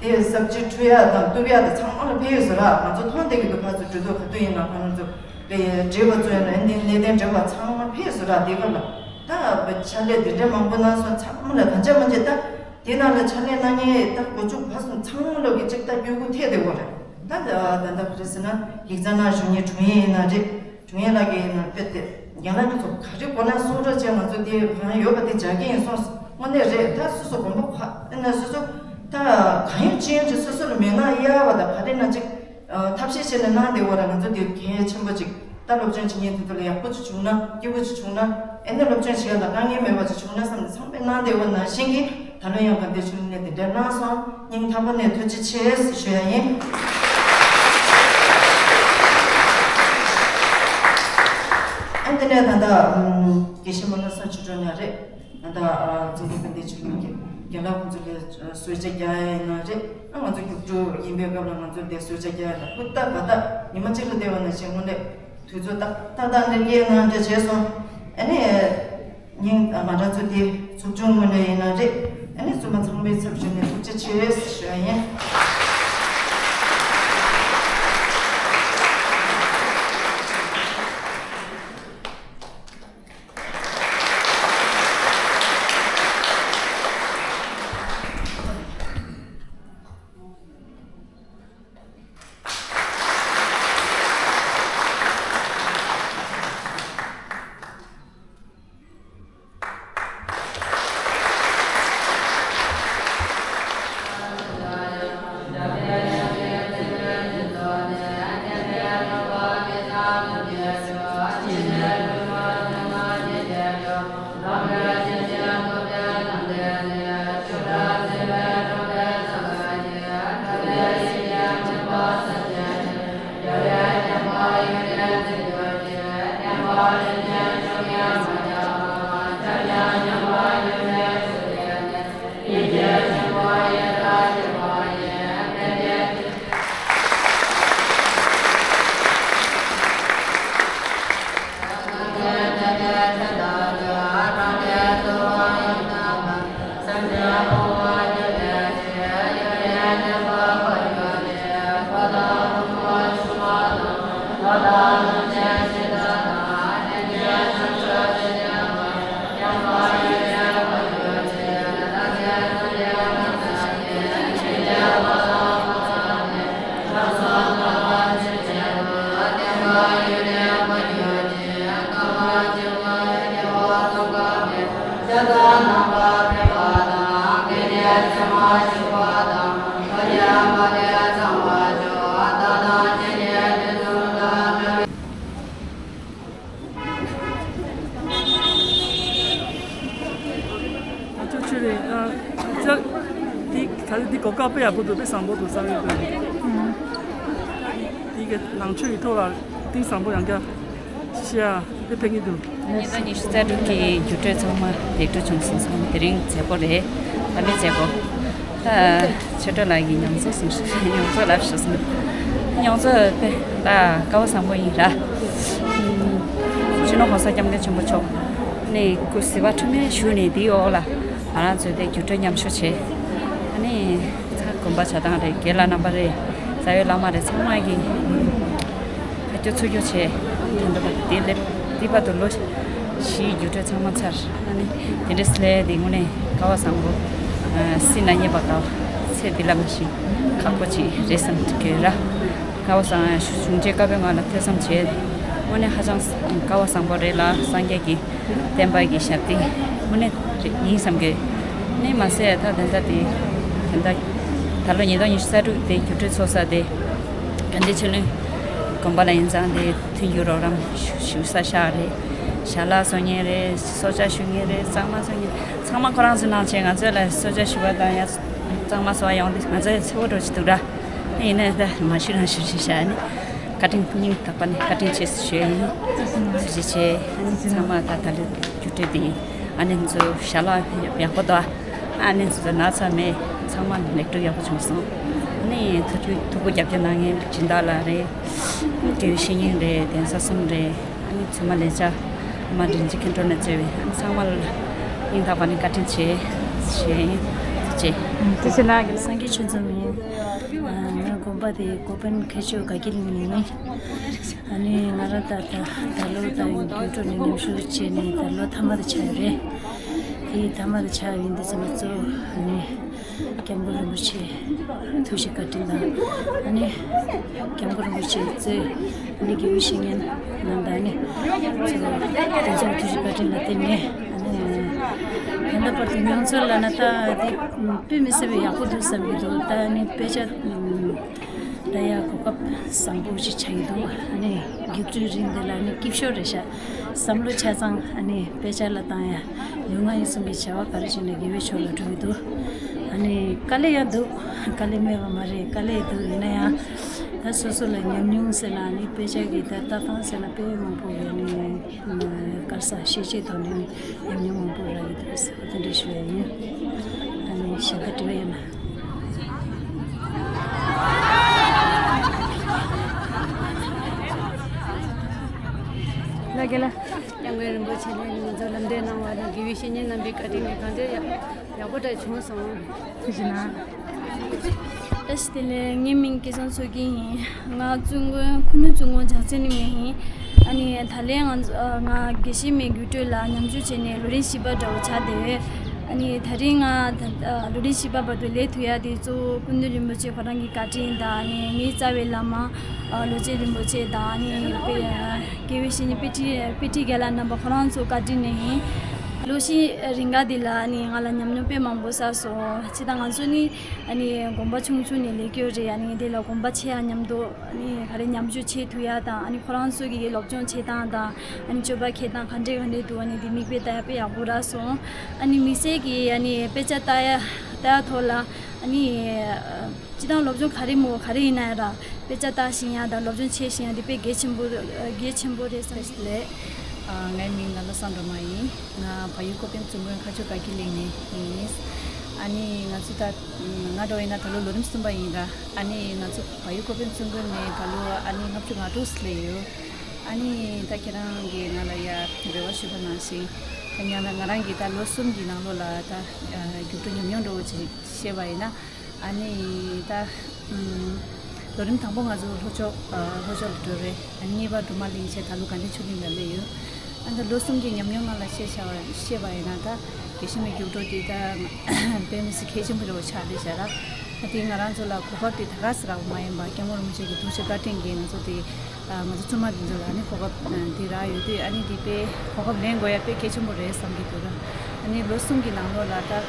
དེ་ཟབ་ཅིག་འཁྲུ་ཡག་དང་གཏུབ་ཡག་དེ་ཚང་མ་ལ་ཕན་ཡོད་ཟེར་ར། ང་ཚོ་མཐོང་བསྡད་ཀྱི་འདུག་ཕར་ཚུར་འགྲོ་དུས་ག་དུས་ཡིན་ན་ཁོང་ཚོ་དཔེ་བགྲེས་པ་ཚོ་ཡིན་ན་འདི་གནས་བརྟན་བགྲེས་པ་ཚང་མ་ཕན་ཡོད་ཟེར་ར། དེ་ག་ལ་ད་དཔེ་ཕྱག་ལས་དེ་འདྲ་མང་པོ་གནང་སོང་། ཚང་མ་ལ་གང་བྱ་མ་བྱེད་ད། དེ་ནང་ལ་ཕྱག་ལས་གནང་མཁན་ད་སྒོ་ཕྱུགས་བར་གསུམ་ཚང་མ་ལོག་གི་གཅིག་ད་སྐྱོ་སྐུ་ཐེབས་བསྡད་ཡོད་རེད། ད་ད་ད་ག་རེ་ཟེར་ན་ཡིག་ཚང་ནང་བཞུགས་མཁན་དྲུང་ཡིག་ཡིན་ན་རེད། དྲུང་ཡིག་ལགས་ཀྱིས་ཡིན་ན་དཔེ་དེ་རྒན་ལགས་ཀྱི་ཚོ་ག་རེ་དགོས་ན་གསུང་རོགས་བྱས། ང་ཚོ་དེ་གང་ཡོད་པ་དེ་རྒྱག་གི་ཡིན་གསུངས། དངོས་གནས་རེད། ད་སོ་སོ་དགོངས་པ་ཁ་ཨེ་ན་སོ་སོ་ད་གང་ཡོད་ཅི་ཡོད་ཅིག་སོ་སོ་ལ་མི་མངའ་ཡ་བ་དང་ག་རེ་ན་ཅིག་ཐབས་ཤེས་བྱས་ནས་གནང་བསྡད་ཡོད་ར། ང་ཚོ་དེ་གལ་ཆེན་པོ་ཅིག་ད་སློབ་སྦྱོང་བྱེད་མཁན་དེ་ཚོ་ལ་ཡག་པོ་ཅིག་བྱུང་ན་སྐྱིད་པོ་ཅིག་བྱུང་ན་ཨེ་ནས་སློབ་སྦྱོང་བྱེད་ཡ་ལ་དཀའ་ངལ་མེད་པ་ཅིག་བྱུང་ན་བསམ་ནས་ཚང་མས་གནང་བསྡད་ཡོད་ནང་བཞིན་གྱི་ད་ལོ་ཡང་དགའ་ལྡན་ཆོས་གླིང་ནས་དེ་འདྲ་གནང་སོང་། སྙིང་ཐག་པ་ནས་ཐུགས་རྗེ་ཆེ་ཞུ་ཡ་ཡིན། ཨ་དེ་ནས་ད་ལྟ་ཨམ་དགེ་བཤེས་མོ་ལ་ས་ཆུ་གྲོན་ཡ་རེད། ད་ལྟ་ཨ་ཙུང་ཐུང་དགའ་ལྡན་ཆོས་གླིང་གི་རྒན་ལགས་ཁོང་ཚོ་ལ་གསོལ་ཇ་རྒྱག་ཡ་ཡིན་ན་རེད། ཨ་ང་ཚོ་རྒྱུགས་སྤྲོད་ཡིན་པའི་སྐབས་ལ་ང་ཚོ་དེ་གསོལ་ཇ་རྒྱག་ཡ་ལ་ཧུར་ཐག་འབད་ཐག་ཉི་མ་གཅིག་ལ་བསྡད་པ་ནང་བཞིན་དངོས་གནས་དུས་ཚོད་ཏག་ཏག་ཏག་འདི་སྐྱེལ་གནང་འདྲ་བྱས་སོང་། ཨ་ནི། སྙིང་ང་རང་ཚོ་འདི་ཚོགས་ཆུང་ངོས་ནས་ཡིན་ན་རེད། ཨ་ནི་བཙུན་མ་ཚང་མའི་ཚབ་ཞུས་ནས་ཐུགས་རྗེ་ཆེ་ཞུ་ཡ་ཡིན། ཨ་ཅོ་ཆུ་རེད། ཨ་ཅོ། འདི་ག་རེ། འདི་གོ་སྐབས་དཔེ་ཡག་པོ་འདུག་དཔེ་བཟང་པོ་འདུག་བསམ་ཡོད་པས། འདི་གི་ནང་ཆོས་ཀྱི་ཐོག་ལ་གཏིང་བཟང་པོ་ཡང་བསྐྱར་ཤེས་ཡ་དཔེ་ཕན་གྱི་འདུག་ཉིས་སྟོང་ཉི་ཤུ་རྩ་དྲུག་གི་རྒྱུགས་སྤྲོད་ཚང་མ་ལེགས་གྲུབ་བྱུང་སོང་། སོང་དེ་རིང་མཛད་སྒོ་རེད། ད་ལོའི་མཛད་སྒོ། ད་ཆོས་གྲོགས་ལགས་ཀྱིས་མྱོང་ཚོར་གསུངས་ཤིག་མྱོང་ཚོར་ལབ་ཤིག་གསུངས། མྱོང་ཚོར་དཔེ་ད་སྐལ་བ་བཟང་པོ་ཡིན་ར། སྤྱི་ནོར་༸གོང་ས་༸སྐྱབས་མགོན་ཆེན་པོ་མཆོག་ནས་སྐུ་གཟི་བརྗིད་ཁྲི་མེད་བཞུགས་ནས་དེའི་འོག་ལ་ང་རང་ཚོའི་དེ་རྒྱུགས་སྤྲོད་མཉམ་ཞུགས་བྱས། ཨ་ནི་ཚ་དགོན་པ་བྱ་བཏང་རེད། དགེ་ལགས་རྣམ་པ་རེད། རྩ་བའི་བླ་མ་རེད། ཚང་མ་གིས་ཕར་རྒྱུགས་ཚུར་རྒྱུགས་བྱས། དེ་འདྲ་པ་དེ་ལེབ་དེ་བར་དུ་ལོ་བཞིའི་རྒྱུགས་སྤྲོད་ཚང་མ་ཚར། ཨ་ནི་དེ་འདྲ་སླེབས་དེ་དངོས་གནས་སྐལ་བ་བཟང་པོ། ཨ་སྲིད་ན་རྙེད་པ་དཀའ་བ། ཚེ་འདི་ལ་མ་ཤི་ཁག་པོ་ཅིག་རེད་བསམ་གྱི་ཡོད་ར། སྐལ་བ་བཟང་བྱུང་རྗེས་བཀའ་པོད་ལྔ་ལ་ཐོས་བསམ་བྱས། དངོས་གནས་ཧ་ཅང་སྐལ་བ་བཟང་པོ་རེད་ལ། སངས་རྒྱས་ཀྱི་བསྟན་པ་གི་ཞབས་འདེགས་དངོས་གནས་རེད་ཡིན་བསམ་གྱི། ནས་མ་ཟད་ད་དེ་འདྲ་དེ་དེ་འདྲ་ད་ལོ་ཉིས་སྟོང་ཉི་ཤུ་རྩ་དྲུག་དེ་རྒྱུགས་སྤྲོད་ཚོགས་ས་དེ་དགའ་ལྡན་ཆོས་གླིང་དགོན་པ་ལ་ཡིན་ཙང་དེ་མཐུན་འགྱུར་རོགས་རམ་ཞུ་ཞུ་ས་ཤག་རེད། ཞལ་ལག་བཟོ་མཁན་རེད། གསོལ་ཇ་ཞུ་མཁན་རེད། གཙང་མ་བཟོ་མཁན་ཚང་མ་ཁོ་རང་ཚོའི་ནང་བྱས། ང་ཚོ་ལ་གསོལ་ཇ་ཞུ་བ་དང་ཡང་གཙང་མ་བཟོ་བ་ཡོང་དུས་ང་ཚོ་ཡང་ཚེ་བོ་འགྲོ་ཆེད་དུ་ར། ཡིན་ནའི་ད་མ་ཞུ་རང་ཞུ་ཞུ་བྱས་ནས་བཀའ་དྲིན་སྙིང་ཐག་པ་ནས་བཀའ་དྲིན་ཆེ་ཞུ་ཡ་ཡིན། ཐུགས་རྗེ་ཆེ། ཚང་མ་ད་ད་ལོ་རྒྱུགས་སྤྲོད་དེ་ཨ་ནེ་ཚོ་ཞལ་ལག་ཡག་པོ་དང་ཨ་ནེ་ཚོ་ན་ཚ་མེད། ཚང་མ་ལེགས་གྲུབ་ཡག་པོ་བྱུང་སོང་། ཨ་ནེ་ཐུགས་རྒྱུད་ཐུགས་ཁུར་རྒྱབ་སྐྱོར་གནང་མཁན་སྦྱིན་བདག་ལགས་རེད། དགེ་བའི་བཤེས་གཉེན་རེད། གདན་ས་གསུམ་རེད། ཨ་ནེ་ཚོད་མ་ལས་བྱ་ཨ་མ་དྲིན་ཅན་མཁན་སྤྲུལ་ནས་གཙོས་པའི་ཨ་ནེ་ཚང་མ་ལ་སྙིང་ཐག་པ་ནས་བཀའ་དྲིན་ཆེ་ཞུ་ཡ་ཡིན། ཐུགས་རྗེ་ཆེ། ཐུགས་རྗེ་ཆེ་གནང་གི། སངས་རྒྱས་ཆོས་འཛོམས་ཡིན། ང་དགོན་པ་དེའི་དགོན་དཔོན་མཁས་མཆོག་དགའ་སྐྱིད་གླིང་ཡིན། ཨ་ནི་ང་རང་ད་ལྟ་ད་ལོ་ད་ཡོང་རྒྱུགས་སྤྲོད་ནས་མཉམ་ཞུགས་བྱས་ནས་ད་ལོ་མཐའ་མ་དེ་ཆགས་ཡོད་རེད། དེ་མཐའ་མ་དེ་ཆགས་ཡོད་འདི་ཚོ་ང་ཚོ་ཨ་ནི་ སྐྱབས་མགོན་རིན་པོ་ཆེ་ཐུགས་རྗེ་བཀའ་དྲིན་དང་། ཨ་ནི་སྐྱབས་མགོན་རིན་པོ་ཆེ་གཙོས་ཨ་ནི་དགེ་བའི་བཤེས་གཉེན་རྣམས་དང་། ཨ་ནི་ཚོ་དེ་ཚོ་ཐུགས་རྗེ་བཀའ་དྲིན་ལ་བརྟེན་ནས། ཨ་ནི་ད་ལྟ་བར་དུ་མྱོང་ཚོར་ལབ་ན་ད་དེ་དཔེ་མི་སྲིད་པའི་ཡག་པོ་འདུག་བསམ་གྱི་འདུག་ད་ཨ་ནི་དཔེ་ཆ་ད་ཡ་གོ་སྐབས་བཟང་པོ་ཞིག་ཆགས་ཀྱི་འདུག་ཨ་ནི་རྒྱུགས་སྤྲོད་རིང་དེ་ལ་ཨ་ནི་སྐྱིད་ཤོས་རེད་ཤག་བསམ་བློ་ཆ་ཚང་ཨ་ནི་དཔེ་ཆ་ལ་བཏང་ཡ། ལུས་ངག་ཡིད་གསུམ་གྱི་བྱ་བ་ག་རེ་བྱས་ནས་དགེ་བའི་ཕྱོགས་ལ་འགྲོ་གི་འདུག་ཨ་ནི་དཀའ་ལས་ཡང་འདུག་དཀའ་ལས་མེད་པ་མ་རེད། དཀའ་ལས་འདུག་ཡིན་ན་ཡང་ད་སོ་སོ་ལ་ཉམས་མྱོང་ཟེར་ན། ཨ་ནི་དཔེ་ཆ་གི་ད་ལྟ་སྟངས་ཟེར་ན་དཔེ་མང་པོ་ཡོད། ཨ་ནི་དཀར་ས་ཤེས་བྱའི་ཐོག་ནས་ཉམས་མྱོང་མང་པོ་རག་གི་འདུག་ཟེར་བ་དེ་འདྲ་ཞུ་ཡ་ཡིན། ཨ་ནི་གཞན་པ་དྲི་བ་ཡོད་ན། ལ་རྒན་ལགས། སྐྱབས་མགོན་རིན་པོ་ཆེ་ནས་ང་ཚོ་ལམ་སྟོན་གནང་བ་དང་། དགེ་བའི་བཤེས་གཉེན་རྣམ་པའི་བཀའ་དྲིན་གྱིས་གང་ལྟར་ཡག་ཡག་པོ་འདྲ་བྱུང་སོང་། ཐུགས་རྗེ་གནང་། བཀྲ་ཤིས་བདེ་ལེགས། ངའི་མིང་སྐལ་བཟང་མཚོ་རྒྱལ་ཡིན། ང་བཙུན་དགོན་ཁུ་ནུ་བཙུན་དགོན་བྱང་རྩེ་ནས་ཡིན། ཨ་ནི་ད་ལན་ང་ང་དགེ་བཤེས་མའི་རྒྱུགས་སྤྲོད་ལ་མཉམ་ཞུགས་བྱས་ནས་ལོ་རིམ་བཞི་པ་འདྲ་བོ་ཆགས་བསྡད་ཡོད། ཨ་ནི་ད་རིང་ང་ད་ལོ་རིམ་བཞི་པ་བར་དུ་སླེབས་ཐུབ་ཡ་དེ་གཙོ་བོ་སྐུ་མདུན་རིན་པོ་ཆེ་ཁོ་རང་གི་བཀའ་དྲིན་དང་། ཨ་ནི་ངའི་རྩ་བའི་བླ་མ་ཨ་ལོ་ཆེན་རིན་པོ་ཆེ་དང་། ཨ་ནི་དགེ་བའི་བཤེས་གཉེན་དཔེ་ཁྲིད་དཔེ་ཁྲིད་རྒན་ལགས་རྣམ་པ་ཁོ་རང་ཚོའི་བཀའ་དྲིན་ནས་ཡིན། ལོ་བཞི་རིང་ག་འདི་ལ་ཨ་ནི་ང་ལ་ཉམས་མྱོང་དཔེ་མང་པོ་བསགས་སོང་། ཅི་ད་ང་ཚོ་ནི་ཨ་ནི་དགོན་པ་ཆུང་ཆུང་ནས་སླེབས་ཀྱི་ཡོད་རེད། ཨ་ནི་དེ་ལ་དགོན་པ་ཆེ་ཡ་མཉམ་དུ་ཨ་ནི་ག་རེ་མཉམ་ཞུགས་བྱེད་ཐུབ་ཡ་དང་། ཨ་ནི་ཁོ་རང་ཚོ་གི་སློབ་སྦྱོང་བྱེད་སྟངས་དང་། ཨ་ནི་སྤྱོད་པ་འཁྱེར་སྟངས་ག་འདྲས་ག་འདྲས་འདུག་ཨ་ནི་དེ་མིག་དཔེ་ལྟ་ཡ་དཔེ་ཡག་པོ་རག་སོང་། ཨ་ནི་དམིགས་བསལ་གྱི་ཨ་ནི་དཔེ་ཆ་ལྟ་ཡ་ལྟ་ཡ་ཐོག་ལ་ཨ་ནི། སྤྱིར་བཏང་སློབ་སྦྱོང་ག་རེ་མོ་ག་རེ་ཡིན་ན་ཡང་ར། དཔེ་ཆ་ལྟ་ཤེས་ཡ་དང་སློབ་སྦྱོང་བྱེད་ཤེས་ཡ་འདི་དཔེ་གལ་ཆེན་པོ་གལ་ཆེན་པོ་རེད་བསམ་གྱི་འདུག་ལགས། ཨ། ངའི་མིང་ལ་བློ་བཟང་སྒྲོལ་མ་ཡིན། ང་བལ་ཡུལ་ཀོ་པན་བཙུན་དགོན་མཁར་ཆུ་དགའ་སྐྱིད་གླིང་ནས་ཡིན། ཨ་ནི་ང་ཚོ་ད་ང་འདྲ་བོ་ཡིན་ན་ད་ལོ་ལོ་རིམ་གསུམ་པ་ཡིན་ར། ཨ་ནི་ང་ཚོ་བལ་ཡུལ་ཀོ་པན་བཙུན་དགོན་ནས་ད་ལོ་ཨ་ནི་ལྔ་བཅུ་ང་དྲུག་སླེབས་ཡོད། ཨ་ནི་ད་ཁྱེད་རང་གིས་ང་ལ་ཡ་རེ་བ་ཞུས་པ་ནང་བཞིན། ད་ང་ལ་ང་རང་གིས་ད་ལོ་གསུམ་གྱི་ནང་ལོགས་ལ་ད་རྒྱུགས་སྤྲོད་ཉམས་མྱོང་འདྲ་བོ་ཅིག་བཤད་པ་ཡིན་ན། ཨ་ནི་ད་ཨམ་ལོ་རིམ་དང་པོ་ང་ཚོ་ལྷོ་ཕྱོགས་ཨ་ལྷོ་ཕྱོགས་ལ་འགྲོ་རེད། ཨ་ནི་གཉིས་པ་སྒྲོལ་མ་གླིང་བྱས། ད་ལོ་དགའ་ལྡན་ཆོས་གླིང་ལ་སླེབས་ཡོད། ཨ་ད་ལོ་གསུམ་གྱི་ཉམས་མྱོང་ནང་ལ་བཤད་བྱ་བ་བཤད་པ་ཡིན་ན། ད་དགེ་བཤེས་མའི་རྒྱུགས་སྤྲོད་དེ་ད་དཔེ་མི་སྲིད་གལ་ཆེན་པོ་རེད་བ་ཆགས་རེད་བྱས་ར། ཨ་དེ་ང་རང་ཚོ་ལ་གོ་སྐབས་དེ་ད་ག་ཟེ་རག་པ་མ་ཡིན་པ། སྐྱབས་མགོན་རིན་པོ་ཆེ་གི་ཐུགས་རྗེ་བཀའ་དྲིན་གྱིས་ང་ཚོ་དེ་ཨ་ང་ཚོ་བཙུན་མ་དེ་ཚོ་ལ་ཨ་ནི་གོ་སྐབས་དེ་རག་ཡོད་དུས། ཨ་ནི་དེ་དཔེ་གོ་སྐབས་ལེན་དགོས་ཡ་དཔེ་གལ་ཆེན་པོ་རེད་བསམ་གྱི་འདུག་ར། ཨ་ནི་ལོ་གསུམ་གྱི་ནང་ལོགས་ལ་ད་ཨ་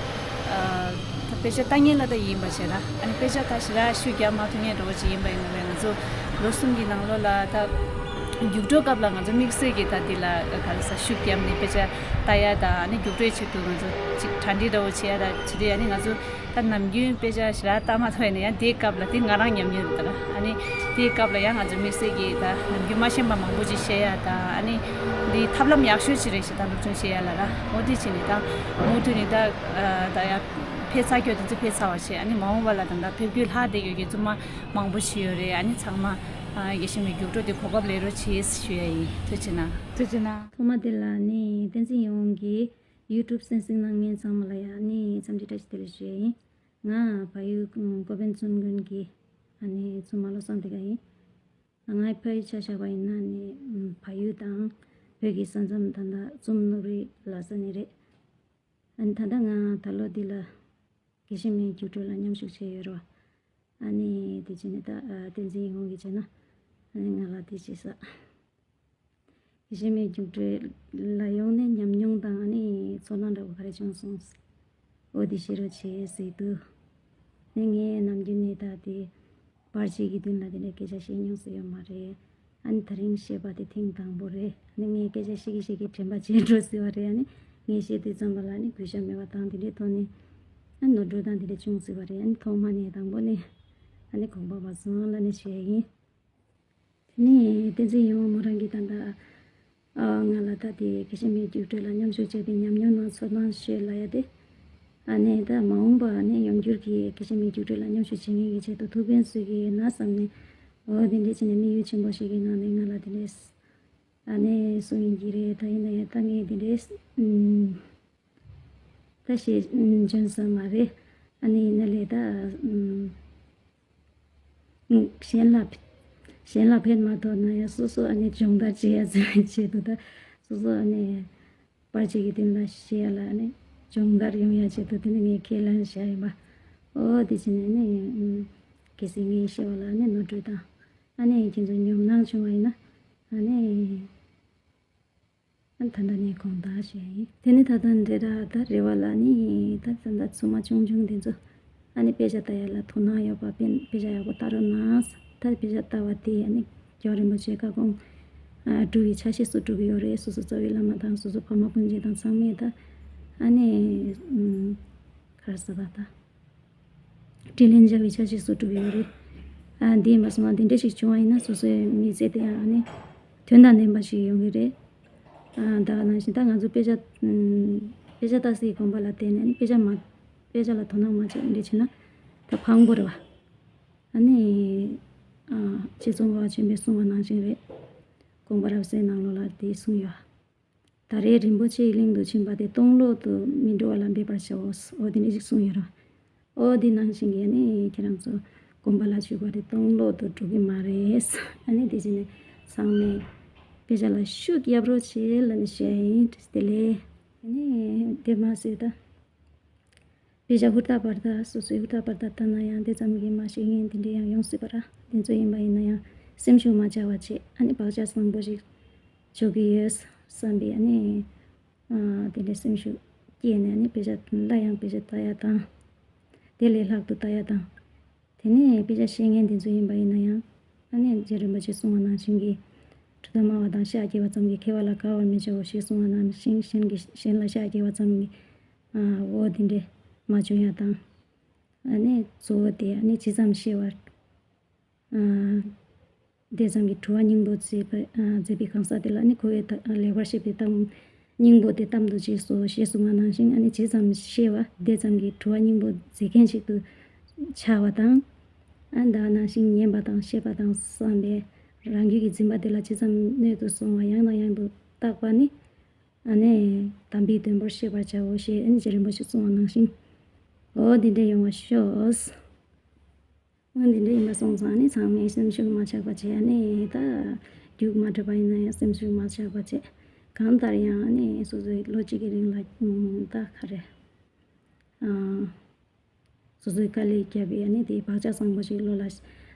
ད་དཔེ་ཆ་ལྟ་མཁན་ལ་ད་ཡིན་པ་བྱས་ན། ཨ་ནི་དཔེ་ཆ་ད་ཞེ་དྲག་ཤུགས་རྒྱབ་མ་ཐུབ་མཁན་འདྲ་བོ་ཅིག་ཡིན་པ་ཡིན་ན་ལས། ང་ཚོ་ལོ་གསུམ་གྱི་ནང་ལོགས་ལ་ད་རྒྱུགས་སྤྲོད་སྐབས་ལ་ང་ཚོ་དམིགས་བསལ་གྱི་ད་འདི་ལ་ག་རེ་ཟ་ཤུགས་རྒྱབ་ནས་དཔེ་ཆ་ལྟ་ཡ་དང་། ཨ་ནི་རྒྱུགས་སྤྲོད་ཆེད་དུ་ང་ཚོ་ཅིག་གྲ་སྒྲིག་འདྲ་བོ་བྱེད་ཡ་ད་བྱེད་དུས། ཨ་ནི་ང་ཚོ་ད་ནམ་རྒྱུན་དཔེ་ཆ་ཞེ་དྲག་ལྟ་མ་ཐུབ་ཡ་ནས། ཡང་དེའི་སྐབས་ལ་དེ་ང་རང་ཉམས་མྱོང་རེད་ད་ར། ཨ་ནི་དེའི་སྐབས་ལ་ཡང་ང་ཚོ་དམིགས་བསལ་གྱི་ད་ནམ་རྒྱུན་མ་ཤེས་པ་མང་པོ་ཅིག་ཤེས་ཡ་དང་། ཨ་ནི་འདི་ཐབས་ལམ་ཡག་ཤོས་ཅིག་རེད་ཤག་ད་སློབ་སྦྱོང་བྱེད་ཡ་ལ་ར། འོ་དེ་བྱས་ནས་ད་མུ་མཐུད་ནས་ད་ད་ཡ་ཕེབས་ཚར་རྒྱུ་དེ་ཚོ་ཕེབས་ཚར་བ་བྱས། ཨ་ནི་མ་འོངས་པ་ལ་ད་ད་ཕེབས་རྒྱུ་ལྷག་བསྡད་ཡོད་མཁན་བཙུན་མ་མང་པོ་ཞིག་ཡོད་རེད། ཨ་ནི་ཚང་མ་ཨ་དགེ་བཤེས་མའི་རྒྱུགས་སྤྲོད་དེ་གོ་སྐབས་ལེན་རོགས་བྱེད་ཞུ་ཡ་ཡིན། ཐུགས་རྗེ་གནང་། ཐུགས་རྗེ་གནང་། ཐོག་མ་དེ་ལ་ནི་བསྟན་འཛིན་ཡིད་འོང་གི་ཡུ་ཊུབ་གསན་གཟིགས་གནང་མཁན་ཚང་མ་ལ་ཡང་ནི་འཚམས་འདྲི་བཀྲ་ཤིས་བདེ་ལེགས་ཞུ་ཡ་ཡིན། ང་བལ་ཡུལ་ཀོ་པན་བཙུན་དགོན་གྱི་ཨ་ནི་བཙུན་མ་བློ་བཟང་བདེ་དགའ་ཡིན། ང་ཕ་ཡུལ་ཆ་བཞག་པ་ཡིན་ན་ནི་བལ་ཡུལ་དང་བོད་ཀྱི་ས་མཚམས་ད་ལྟ་ཙུམ་ནུབ་རི་ལ་ས་ནས་རེད། ཨ་ནི་ད་ལྟ་ང་ད་ལོ་འདི་ལ་དགེ་བཤེས་མའི་རྒྱུགས་སྤྲོད་ལ་མཉམ་ཞུགས་བྱས་ཡོད་རེད་བ། ཨ་ནི་དེ་བྱས་ནས་ད་ཨ་བསྟན་འཛིན་ཡིད་འོང་གིས་བྱས་ན། ཨ་ནི་ང་ལ་དེ་བྱས་ས། དགེ་བཤེས་མའི་རྒྱུགས་སྤྲོད་ལ་ཡོང་ནས་ཉམས་མྱོང་དང་། ཨ་ནི་ཚོར་སྣང་འདྲ་བོ་ག་རེ་བྱུང་སོང་། འོ་དེ་བཤད་རོགས་བྱེད་ཟེར་དུས། ཨ་ནི་ངས་ནམ་རྒྱུན་ནས་ད་དེ་པར་ཆས་ཀྱི་མདུན་ལ་དེ་འདྲ་སྐད་ཆ་བཤད་མྱོང་ཟེར་ཡོད་མ་རེད། ཨ་ནི་དེ་རིང་བཤད་པ་དེ་ཐེངས་དང་པོ་རེད། ཨ་ནི་ངས་སྐད་ཆ་བཤད་ཀྱི་བཤད་ཀྱི་དྲན་པ་བརྗེད་འགྲོ་སྲིད་པ་རེད། ཨ་ནི་ངས་བཤད་དུས་ཙམ་པ་ལ་ཨ་ནི་གུས་ཞབས་མེད་པ་དང་དེ་འདྲའི་ཐོག་ནས་ཨ་ནི་ནོར་འཁྲུལ་དང་དེ་འདྲ་བྱུང་སྲིད་པ་རེད། ཨ་ནི་ཐོག་མ་ནས་དང་པོ་ནས་ཨ་ནི་དགོངས་པ་མ་ཚོམ་ལབ་ནས་བཤད་ཡ་ཡིན། དེ་ནས་བསྟན་འཛིན་ཡིད་འོང་མོ་རང་གིས་ད་ལྟ་ཨ་ང་ལ་ད་དེ་དགེ་བཤེས་མའི་རྒྱུགས་སྤྲོད་ལ་མཉམ་ཞུགས་བྱས་ཏེ་ཉམས་མྱོང་དང་ཚོར་སྣང་བཤད་ལབ་ཡ་དེ། ཨ་ནི་ད་མ་འོངས་པ་ཨ་ནི་ཡོང་འགྱུར་གྱི་དགེ་བཤེས་མའི་རྒྱུགས་སྤྲོད་ལ་མཉམ་ཞུགས་བྱེད་མཁན་གྱི་ཆེད་དུ་ཐུགས་ཕན་གསོས་ཀྱི་ཡོད་ན་བསམ་ནས། འོ་དེ་འདྲས་བྱས་ནས་དམིགས་ཡུལ་ཆེན་པོ་ཞིག་གི་ངང་ནས་ང་ལ་དེ་འདྲས་ཨ་ནི་གསུང་ཡིན་གྱི་རེད། ད་ཡིན་ན་ཡང་ད་ངས་དེ་འདྲས་ཨུམ། ད་ཞེས་འཇོན་ས་མ་རེད། ཨ་ནི་ཡིན་ན་ལས་ད་ཨུམ། གཞན་ལ་གཞན་ལ་ཕན་མ་ཐོགས་ན་ཡང་སོ་སོ་ཨ་ནི་སྦྱོང་བརྡར་བྱེད་ཡ་ཆེད་དུ། ད་སོ་སོ་ཨ་ནི་པར་ཆས་ཀྱི་མདུན་ལ་བཤད་ཡ་ལ་ཨ་ནི་སྦྱོང་བརྡར་ཡོང་ཡ་ཆེད་དུ་དེ་ནི་ངས་ཁས་ལེན་བྱས་ཡིན་པ། ཨོ་དེ་བྱས་ནས་ནི་ཨུམ། གལ་སྲིད་ངས་བཤད་པ་ལ་ནི་ནོར་འཁྲུལ་དང་། ཨ་ནི་ཁྱེད་ཚོ་ཉོབ་སྣང་བྱུང་བ་ཡིན་ན། ཨ་ནི། ཨ་ད་ལྟ་ནས་དགོངས་དག་ཞུ་ཡ་ཡིན། དེ་ནི་ད་ལྟ་འདྲེ་ར་ད་རེ་བ་ལ་ནི་ད་ད་ད་ཚོད་མ་ཆུང་ཆུང་དེ་ཚོ། ཨ་ནི་དཔེ་ཆ་ལྟ་ཡ་ལ་དོ་སྣང་ཡོད་པ་དཔེ་དཔེ་ཆ་ཡག་པོ་ལྟ་རོགས་གནང་། ད་དཔེ་ཆ་ལྟ་བ་དེ་ཨ་ནི་རྒྱལ་བ་རིན་པོ་ཆེ་བཀའ་དགོངས་ཨ་དྲུག་གི་ཆ་ཤས་སུ་གྲུབ་ཀྱི་ཡོད་རེད། སོ་སོ་རྩ་བའི་བླ་མ་དང་སོ་སོ་ཕ་མ་སྤུན་མཆེད་དང་ཚང་མས་ད་ཨ་ནི་ཨུམ། ག་རེ་ཟེར་བ་ད། དྲིན་ལན་འཇལ་བའི་ཆ་ཤས་སུ་གྲུབ་ཡོད་རེད། ཨ་འདི་མ་སོང་བ་འདི་འདྲ་ཞིག་བྱུང་བ་ཡིན་ན་སོ་སོའི་མི་ཚེ་དེ་ཡང་ཨ་ནི་དོན་དང་ལྡན་པ་ཞིག་ཡོང་གི་རེད། ཨ་ད་ག་ནང་བཞིན་ད་ང་ཚོ་དཔེ་ཆ་ཨུམ། དཔེ་ཆ་ལྟ་སའི་དགོན་པ་ལ་བརྟེན་ནས་ཨ་ནི་དཔེ་ཆ་མ་དཔེ་ཆ་ལ་དོ་སྣང་མ་བྱེད་འདྲ་བྱེད་ན་ད་ཕངས་པོ་རེད་བ། ཨ་ནི་ཨ་རྗེ་ཙོང་ཁ་པ་ཆེན་པོས་གསུངས་པ་ནང་བཞིན་རེད། དགོངས་པ་རབ་གསལ་ནང་ལོགས་ལ་དེ་གསུངས་ཡོད། ད་རེས་རིན་པོ་ཆེའི་གླིང་དུ་ཕྱིན་པ་དེ་སྟོང་ལོག་ཏུ་མི་འགྲོ་བ་ལ་འབད་པར་བྱའོ། འོ་དེ་འདྲ་ཞིག་གསུངས་ཡོད་ར། འོ་དེ་ནང་བཞིན་གྱི་ཨ་ནི་ཁྱེད་རང་ཚོ་དགོན་པ་ལ་ཞུགས་པ་དེ་སྟོང་ལོག་ཏུ་འགྲོ་གི་མ་རེད། ཨ་ནི་དེ་བཞིན་ནས་ཚང་མས་དཔེ་ཆ་ལ་ཤུགས་རྒྱབ་རོགས་བྱེད་ལབ་ནས་བཤད་ཡིན། བཀྲ་ཤིས་བདེ་ལེགས། ཨ་ནི་དེ་མ་ཟད་ད། དཔེ་ཆ་ཧུར་ཐག་བར་ཐག་སོ་སོས་ཧུར་ཐག་བར་ཐག་ལྟ་ན་ཡང་དེ་ཙམ་གྱིས་མ་ཤེས་མཁན་དེ་འདྲ་ཡང་ཡོང་སྲིད་པ་ར། དེ་ཚོ་ཡིན་པ་ཡིན་ན་ཡང་སེམས་ཤུགས་མ་ཆག་པ་བྱེད། ཨ་ནི་བག་ཆགས་བཟང་པོ་ཞིག་འཇོག་གི་ཡོད་བསམ་པའི་ཨ་ནི་ཨ་དེ་འདྲའི་སེམས་ཤུགས་སྐྱེས་ནས་ཨ་ནི་དཔེ་ཆ་སླར་ཡང་དཔེ་ཆ་ལྟ་ཡ་དང་། དེ་ལས་ལྷག་ཏུ་ལྟ་ཡ་དང་། དེ་ནས་དཔེ་ཆ་ཤེས་མཁན་དེ་ཚོ་ཡིན་པ་ཡིན་ན་ཡང་། ཨ་ནི་རྗེ་རིན་པོ་ཆེས་གསུངས་པ་ནང་བཞིན་གྱི། གྲུབ་མཐའ་སྨྲ་བ་དང་ཤཱཀྱ་པ་ཙམ་གྱིས་མཁས་པ་ལ་དགའ་བར་མི་བྱའོ་ཞེས་གསུངས་པ་ནང་བཞིན་གཞན་གྱི་གཞན་ལ་ཤཱཀྱ་པ་ཙམ་གྱིས། ཨ་འོ་དེ་འདྲས་མ་བྱུང་ཡ་དང་། ཨ་ནི་གཙོ་བོ་དེ་ཨ་ནི་ཇི་ཙམ་ཤེས་པ། ཨ་དེ་ཙམ་གྱིས་གྲུབ་པ་སྙིང་པོ་མཛད་པ་ཨ་མཛད་པའི་གང་ཟག་དེ་ལ་ནི་འཁོར་བའི་ད་ལེགས་པར་བཤད་པའི་གཏམ་སྙིང་པོ་དེ་གཏམ་དུ་བྱས་སོ་ཞེས་གསུངས་པ་ནང་བཞིན་ཨ་ནི་ཇི་ཙམ་ཤེས་པ་དེ་ཙམ་གྱིས་གྲུབ་པ་སྙིང་པོ་མཛད་མཁན་ཞིག་ཏུ་ཆགས་པ་དང་། ཨ་ད་ནང་བཞིན་ཉན་པ་དང་བཤད་པ་དང་བསམ་པས་རང་རྒྱུད་ཀྱི་འཛིན་པ་དེ་ལ་ཇི་ཙམ་སྣོད་དུ་སོང་བ་ཡང་དང་ཡང་དུ་བརྟག་པ་ནི། ཨ་ནི་དམ་པའི་དོན་པོར་ཤེས་པར་བྱའོ་ཞེས་ཨ་ནི་རྗེ་རིན་པོ་ཆེས་གསུངས་པ་ནང་བཞིན། འོ་འདི་འདྲ་ཡོང་བ་ཤོག་འོ་འདི་འདྲ་ཡིན་པ་སོང་ཙང་ནི་ཚང་མས་སེམས་ཤུགས་མ་ཆག་པ་བྱས་ཨ་ནི་ད་རྒྱུགས་མ་གྲུབ་པ་ཡིན་ན་ཡང་སེམས་ཤུགས་མ་ཆག་པ་བྱས། གང་ལྟར་ཡང་ཨ་ནི་སོ་སོའི་ལོ་གཅིག་གི་རིང་ལ་ད་ག་རེ། ཨ། སོ་སོའི་དཀའ་ལས་བརྒྱབ་པའི་ཨ་ནི་དེའི་བག་ཆགས་བཟང་པོ་ཞིག་བློ་ལ་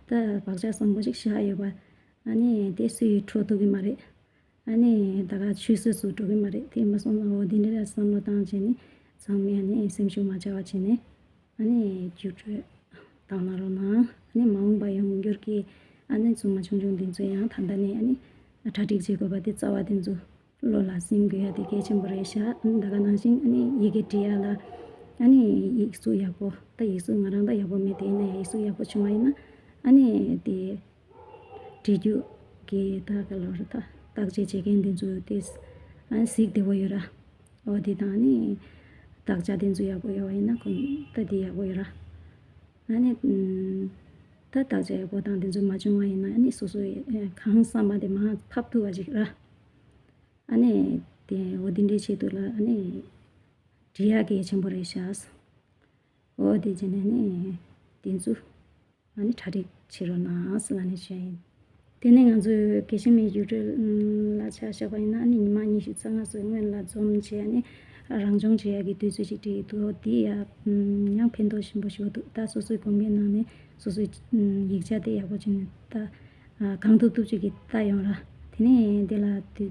ད་བག་ཆགས་བཟང་པོ་ཞིག་བཞག་ཡོད་པ། ཨ་ནི་དེ་སུ་ཡིས་འཕྲོག་ཐུབ་ཀྱི་མ་རེད། ཨ་ནི་ད་ག་ཆུད་ཟོས་སུ་འགྲོ་གི་མ་རེད། དེ་མ་སོང་ན་འོ་དེ་འདྲ་བསམ་བློ་བཏང་བྱས་ནས་ཚང་མས་ཨ་ནི་སེམས་ཤུགས་མ་ཆག་པ་བྱས་ནས་ཨ་ནི་རྒྱུགས་སྤྲོད་བཏང་གནང་རོགས་གནང་། ཨ་ནི་མ་འོངས་པ་ཡོང་འགྱུར་གྱི་ཨ་ནི་བཙུན་མ་ཆུང་ཆུང་དེ་ཚོ་ཡང་ད་ལྟ་ནས་ཨ་ནི་གྲ་སྒྲིག་བྱེད་དགོས་པ་དེ་རྩ་བ་དེ་ཚོ། བློ་ལ་སིམ་དགོས་ཡ་དེ་གལ་ཆེན་པོ་རེད་ཤག་ཨ་ནི་ད་ག་ནང་བཞིན་ཨ་ནི་ཡི་གེ་འབྲི་ཡ་ལ་ཨ་ནི་ཡིག་གཟུགས་ཡག་པོ་ད་ཡིག་གཟུགས་ང་རང་ད་ཡག་པོ་མེད་དེ་ཡིན་ན་ཡང་ཡིག་གཟུགས་ཡག་པོ་བྱུང་བ་ཡིན་ན་ཨ་ནི་དེ་འབྲི་རྒྱུ་གི་ད་ག་ལོར་ད་བརྟག་དཔྱད་བྱེད་མཁན་དེ་ཚོ་དེ་ཨ་ནི་གཟིགས་བདེ་པོ་ཡོད་ར། འོ་དེ་དང་ཨ་ནི་དག་ཆ་དེ་ཚོ་ཡག་པོ་ཡོད་པ་ཡིན་ན་ཁོ་ད་དེ་ཡག་པོ་ཡོད་ར། ཨ་ནི་ད་དག་ཆ་ཡག་པོ་དང་དེ་ཚོ་མ་བྱུང་བ་ཡིན་ན་ཨ་ནི་སོ་སོ་གང་བསམ་པ་དེ་མར་ཕབ་ཐུབ་པ་ཅིག་ར། ཨ་ནི་དེ་འོ་དེ་འདྲའི་ཆེད་དུ་ལ་ཨ་ནི་འབྲི་ཡག་གལ་ཆེན་པོ་རེད་ཤག་འོ་དེ་བྱས་ནས་ནི་དེ་ཚོ་ཨ་ནི་གྲ་སྒྲིག་བྱེད་རོགས་གནང་ཟེར་ལབ་ནས་བཤད་ཡིན། དེ་ནས་ང་ཚོས་དགེ་བཤེས་མའི་ཡིག་འབྲེལ་ལ་ཆ་བཞག་པ་ཡིན་ན་ཨ་ནི་ཉི་མ་ཉི་ཤུ་རྩ་ལྔ་ཙམ་སྔོན་ལ་འཛོམས་བྱས་ཨ་ནི་རང་སྦྱོང་བྱེད་ཡག་གི་དུས་ཚོད་ཅིག་བྲིས་འདུག་དེ་ཡང་ཡང་ཕན་ཐོགས་ཆེན་པོ་ཞིག་འདུག་ད་སོ་སོའི་དགོན་པའི་ནང་ནས་སོ་སོའི་ཡིག་ཆ་དེ་ཡག་པོ་བྱས་ནས་ད། གང་ཐུབ་ཐུབ་ཅིག་གིས་ལྟ་ཡོང་ར། དེ་ནས་དེ་ལ་དེ་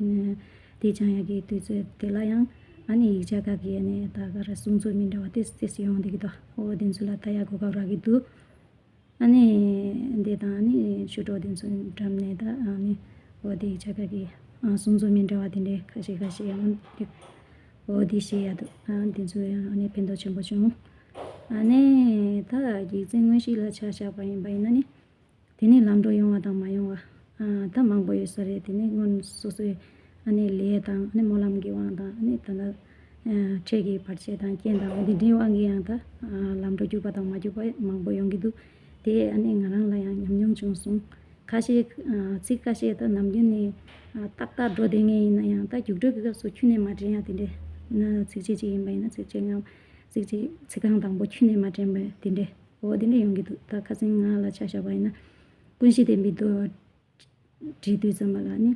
དེ་སྦྱང་ཡག་གི་དུས་ཚོད་དེ་ལ་ཡང་ཨ་ནི་ཡིག་ཆ་ཁག་གི་ཨ་ནི་ད་ག་ར་གསུང་ཚུལ་མི་འདྲ་བ་ཏིས་ཏིས་ཡོང་བསྡད་ཀྱི་འདུག་འོ་དེ་ཚོ་ལ་ལྟ་ཡག་གོ་སྐབས་རག་གི་འདུག་ཨ་ནི་དེ་དང་ཨ་ནི་ཆོས་གྲོགས་དེ་ཚོ་འགྲམ་ནས་ད་ཨ་ནི་འོ་དེ་ཡིག་ཆ་ཁག་གི་ཨ་གསུང་ཚུལ་མི་འདྲ་བ་དེ་འདྲའི་ཁ་ཤས་ཁ་ཤས་ཡང་འདུག་འོ་དེ་བཤད་ཡག་འདུག་ཨ་དེ་ཚོ་ཡང་ཨ་ནི་ཕན་ཐོགས་ཆེན་པོ་བྱུང་། ཨ་ནི་ད་ཡིག་ཚད་དངོས་གཞི་ལ་ཆ་བཞག་པ་ཡིན་པ་ཡིན་ན་ནི། དེ་ནས་ལམ་འགྲོ་ཡོང་བ་དང་མ་ཡོང་བ། ཨ་ད་མང་པོ་ཡོད་ས་རེད། དེ་ནས་སྔོན་སོ་སོའི་ཨ་ནི་ལས་དང་ཨ་ནི་སྨོན་ལམ་གྱི་དབང་དང་ཨ་ནི་ད་ལྟ་ཨ་འཕྲལ་གྱི་བར་ཆད་དང་རྐྱེན་དང་འོ་འདི་འདྲའི་དབང་གིས་ཡང་ད་ཨ་ལམ་འགྲོ་རྒྱུག་པ་དང་མ་རྒྱུག་པ་མང་པོ་ཡོང་གི་འདུག་དེ་ཨ་ནི་ང་རང་ལ་ཡང་ཉམས་མྱོང་བྱུང་སོང་། ཁ་ཤས་ཨ་ཚིག་ཁ་ཤས་ད་ནམ་རྒྱུན་ནས་ཨ་ཏག་ཏག་འགྲོ་བསྡད་མཁན་ཡིན་ན་ཡང་ད་རྒྱུགས་སྤྲོད་ཀྱི་སྐབས་སུ་ཁྱོན་ནས་མ་དྲན་ཡ་དེ་འདྲས་ན་ཚིགས་བཅད་ཅིག་ཡིན་པ་ཡིན་ན་ཚིགས་བཅད་ལྔ་ཚིགས་བཅད་ཚིག་རྐང་དང་པོ་ཁྱོན་ནས་མ་དྲན་པ་དེ་འདྲས། འོ་དེ་འདྲ་ཡོང་གི་འདུག་ད་ཁ་སང་ང་ལ་ཆ་བཞག་པ་ཡིན་ན། ཀུན་གཞི་ལྡན་པའི་མདོ་བྲིས་དུས་ཙམ་པ་ལ་ནི།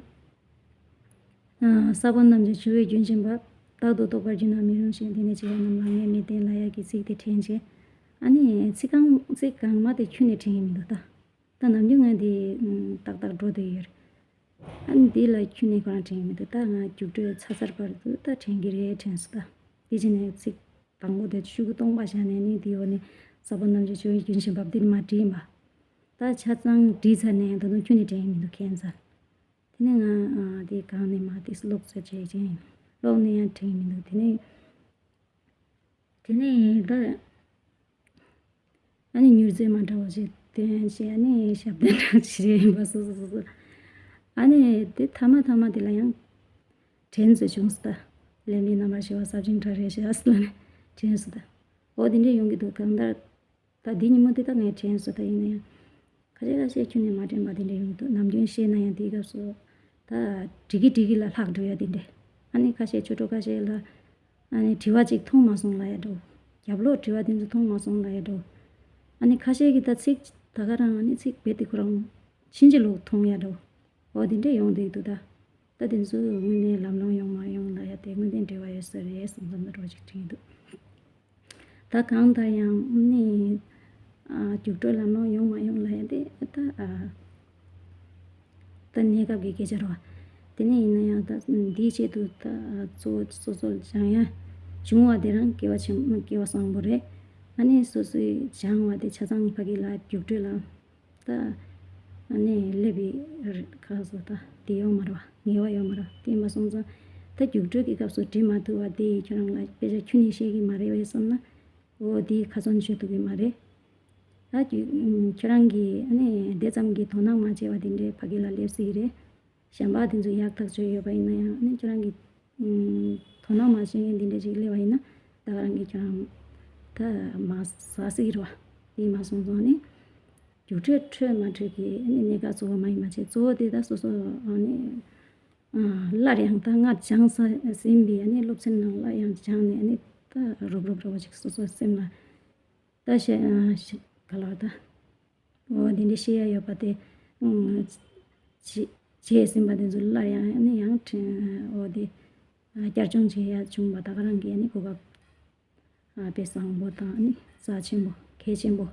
ས་བོན་རྣམས་ཀྱང་འབྱུང་བའི་རྒྱུན་འབྱིན་པ། རྟག་ཏུ་རྟོག་པར་གྱུར་ན་མི་རུང་ཞིང་། དེ་ནས་བྱིས་པ་རྣམས་ལ་ངས་མི་བསྟན་ལབ་ཡག་གི་ཚིག་དེ་དྲན་བྱས། ཨ་ནི་ཚིག་རྐང་ཚིག་རྐང་མ་དེ་ཁྱོན་ནས་དྲན་གྱི་མི་འདུག་ད། ད་ནམ་རྒྱུན་ང་འདི་ཏག་ཏག་འགྲོ་བསྡད་ཡོད་རེད། ཨ་ནི་འདི་ལ་ཁྱོན་ནས་ཁོ་རང་དྲན་གྱི་མི་འདུག་ད་ང་རྒྱུགས་སྤྲོད་ཚར་ཚར་བར་དུ་ད་དྲན་གྱི་རེད་དྲན་སོང་ད། དེ་བྱས་ནས་ཚིག་དང་པོ་དེ་ཤོག་གུ་སྟོང་པ་བཞག་ནས་ནི་དེའི་འོག་ནས་ས་བོན་རྣམ་བཅུ་ཆོས་དབྱིངས་ཀུན་གཞི་འབབ་འདི་ནི་མ་བྲིས་ཡིན་པ། ད་ཆ་ཚང་བྲིས་ཚར་ནས་ཡང་ད་དུང་ཁྱོན་ནས་དྲན་གྱི་མི་འདུག་ཁྱད་མཚར། དེ་ནས་ང་ཨ་དེ་གང་ནས་མ་དེ་ཀློག་ཚར་བྱས་ཀྱང་ཀློག་ནས་ཡང་དྲན་གྱི་མི་འདུག་དེ་ནས། དེ་ནས་ད་ཨ་ནི་མྱུར་མཛད་མ་འདྲ་བ་ཞིག་བསྟན་བྱས། ཨ་ནི་ཞབས་བརྟན་འདྲ་ཞིག་རེད་ཡིན་པ་སོ་སོ་སོ་སོ། ཨ་ནི་དེ་ཐ་མ་ཐ་མ་དེ་ལ་ཡང་དྲན་ཚོད་བྱུང་སོང་ད། ལེགས་པའི་རྣམ་པར་ཞི་བ་ཟབ་ཅིང་གྲགས་རེད་ཞེས་ལ་ནི་དྲན་སོང་ད། འོ་དེ་འདྲས་ཡོང་གི་འདུག་གང་ལྟར་ད་འདི་ཉིན་མོ་དེ་ད་ངས་དྲན་སོང་ད། ཡིན་ན་ཡང་ཁ་ཤས་ཁ་ཤས་ཁྱོན་ནས་མ་དྲན་པ་དེ་འདྲས་ཡོང་གི་འདུག་ནམ་རྒྱུན་བཤད་ན་ཡང་དེའི་སྐབས་སུ་ད་འགྲིག་གི་འགྲིག་གི་ལ་ལྷག་འགྲོ་ཡ་དེ་འདྲས། ཨ་ནི་ཁ་ཤས་ཆོས་གྲོགས་ཁ་ཤས་ལ་ཨ་ནི་དྲི་བ་གཅིག་མཐོང་མ་སོང་ལབ་ཡ་འདྲ་བོ། རྒྱབ་ལོགས་དྲི་བ་དེ་ཚོ་མཐོང་མ་སོང་ལབ་ཡ་འདྲ་བོ། ཨ་ནི་ཁ་ཤས་ཀྱིས་ད་ཚིག་ད་ག་རང་ཨ་ནི་ཚིག་རྦད་དེ་ཁོ་རང་ཕྱིན་ཅི་ལོག་མཐོང་ཡ་འདྲ་བོ། འོ་དེ་འདྲས་ཡོང་བསྡད་འདུག་ད། ད་དེ་ཚོ་དངོས་གནས་ལམ་ལྷོང་ཡོང་མ་ཡོང་ལབ་ཡ་དེ་དངོས་གནས་འབྲེལ་བ་ཡོད་ས་རེད་བསམ་བསམ་ད་འགྲོ་ཅིག་དྲན་འདུག་ད་གང་ལྟར་ཡང་ནི་ཨ་རྒྱུགས་སྤྲོད་ལམ་ལྷོང་ཡོང་མ་ཡོང་ལབ་ཡ་དེ་ད་ཨ་ད་གནས་སྐབས་ཀྱི་སྐད་ཆ་རེད་བ། དེ་ནས་ཡིན་ན་ཡང་ད་འདིའི་ཆེད་དུ་ད་གཙོ་བོ་སོ་སོ་ལ་སྦྱང་ཡ་བྱུང་བ་དེ་རང་སྐལ་བ་ཆེན་སྐལ་བ་བཟང་པོ་རེད། ཨ་ནི་སོ་སོའི་སྦྱང་བ་དེ་ཆ་ཚང་ཕ་གི་ལ་རྒྱུགས་སྤྲོད་ལ། ད་ཨ་ནི་སླེབས་པའི་ཁ་སོ་ད་དེ་ཡོང་མ་རེད་བ། ངལ་བ་ཡོང་མ་རེད་བ། དེ་མ་སོང་ཙང་ད་རྒྱུགས་སྤྲོད་ཀྱི་སྐབས་སུ་འགྲིག་མ་ཐུབ་པ་དེ་ཁྱོད་རང་ལ་དཔེ་ཆ་ཁྱོན་ནས་ཤེས་ཀྱི་མ་རེད་བས་བསམ་ན། འོ་དེ་ཁ་ཚོན་གཅོད་ཐུབ་ཀྱི་མ་རེད། ད་རྒྱུ་ཁྱོད་རང་གིས་ཨ་ནི་དེ་ཙམ་གྱི་དོ་སྣང་མ་བྱས་པ་དེ་འདྲའི་ཕ་གི་ལ་སླེབས་སྲིད་ཀྱི་རེད། གཞན་པ་དེ་ཚོ་ཡག་ཐག་ཆོད་ཡོད་པ་ཡིན་ན་ཡང་ཨ་ནི་ཁྱོད་རང་གིས་ཨུམ་དོ་སྣང་མ་བྱེད་མཁན་དེ་འདྲ་ཅིག་སླེབས་པ་ཡིན་ན་ད་ག་རང་གིས་ཁྱོད་རང་ད་མ་ཟ་སྲིད་ཀྱི་རེད་བ། དེ་མ་སོང་ཙང་ནི་རྒྱུགས་སྤྲོད་འཕྲོད་མ་འཕྲོད་ཀྱི་ཨ་ནི་གནད་འགག་གཙོ་བོ་མ་ཡིན་པ་བྱས། གཙོ་བོ་དེ་ད་སོ་སོ་ཨ་ནི་ཨ་སླར་ཡང་ད་སྔར་སྦྱངས་ཟིན་པའི་ཨ་ནི་སློབ་ཚན་ནང་སླར་ཡང་སྦྱངས་ནས་ཨ་ནི་ད་རོབ་རོབ་རོབ་ཅིག་སོ་སོའི་སེམས་ལ་ད་ཤེས་ཤེས་ག་ལ་བ་ད། འོ་དེ་འདྲ་བཤད་ཡ་ཡོད་པ་དེ། ཨང་། བྱེད་བྱས་ཟིན་པ་དེ་ཚོ་སླར་ཡང་ནི་ཡང་དྲན། འོ་དེ་བསྐྱར་སྦྱོང་བྱེད་ཡ་བྱུང་བ་ད་ག་རང་གི་ནི་གོ་སྐབས་དཔེ་བཟང་པོ་དང་ནི་རྩ་ཆེན་པོ་གལ་ཆེན་པོ་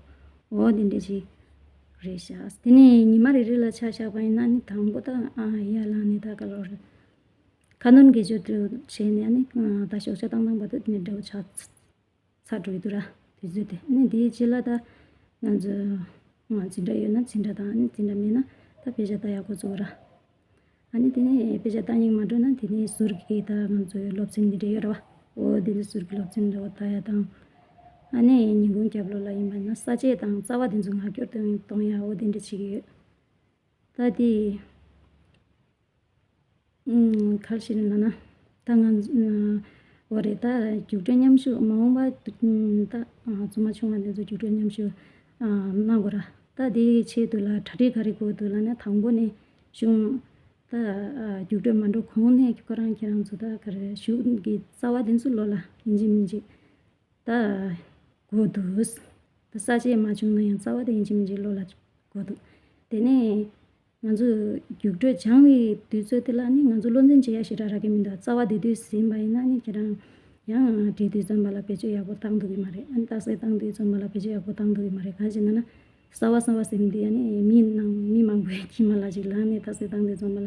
འོ་དེ་འདྲ་ཞིག་རེད་ཤག་དེ་ནས་ཉི་མ་རེ་རེ་ལ་ཆ་བཞག་པ་ཡིན་ན་ནི་དང་པོ་ད་ཨ་ཡར་ལངས་ནས་ད་ག་ལོར་ཁ་འདོན་དགེ་སྦྱོར་དུ་བྱས་ནས་ནི་ད་ཞོགས་ཇ་བཏང་བཏང་བར་དུ་དེ་ནས་འདྲ་བོ་ཆགས། ཚར་འགྲོ་གི་འདུག་ར། དུས་ཚོད་དེ། ཨ་ནི་དེའི་རྗེས་ལ་ད་ང་ཚོ་ང་འཛིན་གྲྭ་ཡོད་ན་འཛིན་གྲྭ་དང་ཨ་ནི་འཛིན་གྲྭ་མེད་ན་ད་དཔེ་ཆ་ལྟ་ཡག་འགོ་བཙུགས་ར། ཨ་ནི་དེ་ནས་དཔེ་ཆ་ལྟ་སྙིང་མ་འདོད་ན་དེ་ནས་ཟུར་གྱི་ད་ང་ཚོའི་སློབ་ཚན་འདི་འདྲ་ཡོད་ར་བ། འོ་དེ་ནས་ཟུར་གྱི་སློབ་ཚན་འདྲ་བོ་ལྟ་ཡ་དང་། ཨ་ནི་ཉིན་གུང་རྒྱབ་ལོགས་ལ་ཡིན་པ་ན་ས་དཔྱད་དང་རྩ་བ་དེ་ཚོ་ངག་སྐྱོར་དུ་གཏོང་ཡ་འོ་དེ་འདྲ་བྱེད་ཀྱི་ཡོད། ད་དེ། ཨུམ། ག་རེ་ཞིག་ལབ་ན། ད་ང་ཚོ་འོ་རེད། ད་རྒྱུགས་སྤྲོད་མཉམ་ཞུགས་མ་འོངས་པ་ད་ཨ་རྫུན་མ་ཆུང་བ་དེ་ཚོ་རྒྱུགས་སྤྲོད་མཉམ་ཞུགས་ཨ་གནང་དགོས་ར། ད་དེའི་ཆེད་དུ་ལ་གྲ་སྒྲིག་ག་རེ་དགོས་འདུག་ལབ་ན། དང་པོ་ནས་གཞུང་ད་ཨ་རྒྱུགས་སྤྲོད་མ་འགྲོ་གོང་ནས་ཁོ་རང་ཁྱེད་རང་ཚོ་ད་ག་རེ་གཞུང་གི་རྩ་བ་དེ་ཚོ་ལོ་ལ་ཡིན་གཅིག་མིན་གཅིག་ད་དགོས་འདུག་ད་ས་བཅད་མ་བྱུང་ན་ཡང་རྩ་བ་དེ་ཡིན་གཅིག་མིན་གཅིག་བློ་ལ་དགོས་འདུག་དེ་ནས་ང་ཚོས་རྒྱུགས་སྤྲོད་སྦྱང་བའི་དུས་ཚོད་དེ་ལ་ནི་ང་ཚོ་བློ་འཛིན་བྱེད་ཡ་ཞེ་དྲག་རག་གི་མི་འདུག་རྩ་བ་དེ་དུས་ཟིན་པ་ཡིན་ན་ནི་ཁྱེད་རང་ཡང་བྲིས་དུས་རྩོམ་པ་ལ་བེད་སྤྱོད་ཡག་པོ་བཏང་ཐུབ་ཀྱི་མ་རེད། ཨ་ནི་རྟགས་གསལ་བཏང་དུས་རྩོམ་པ་ལ་བེད་སྤྱོད་ཡག་པོ་བཏང་ཐུབ་ཀྱི་མ་རེད། གང་ཞེ་ན་ན། གསར་བ་གསར་བ་ཟེར་མི་འདི་ཡང་ནི་མི་ནང་མི་མང་པོའི་མཁྱེན་མ་ལ་ཅིག་ལངས་ནས་ད་གསེར་ཐང་འདི་ཚང་མ་ལ་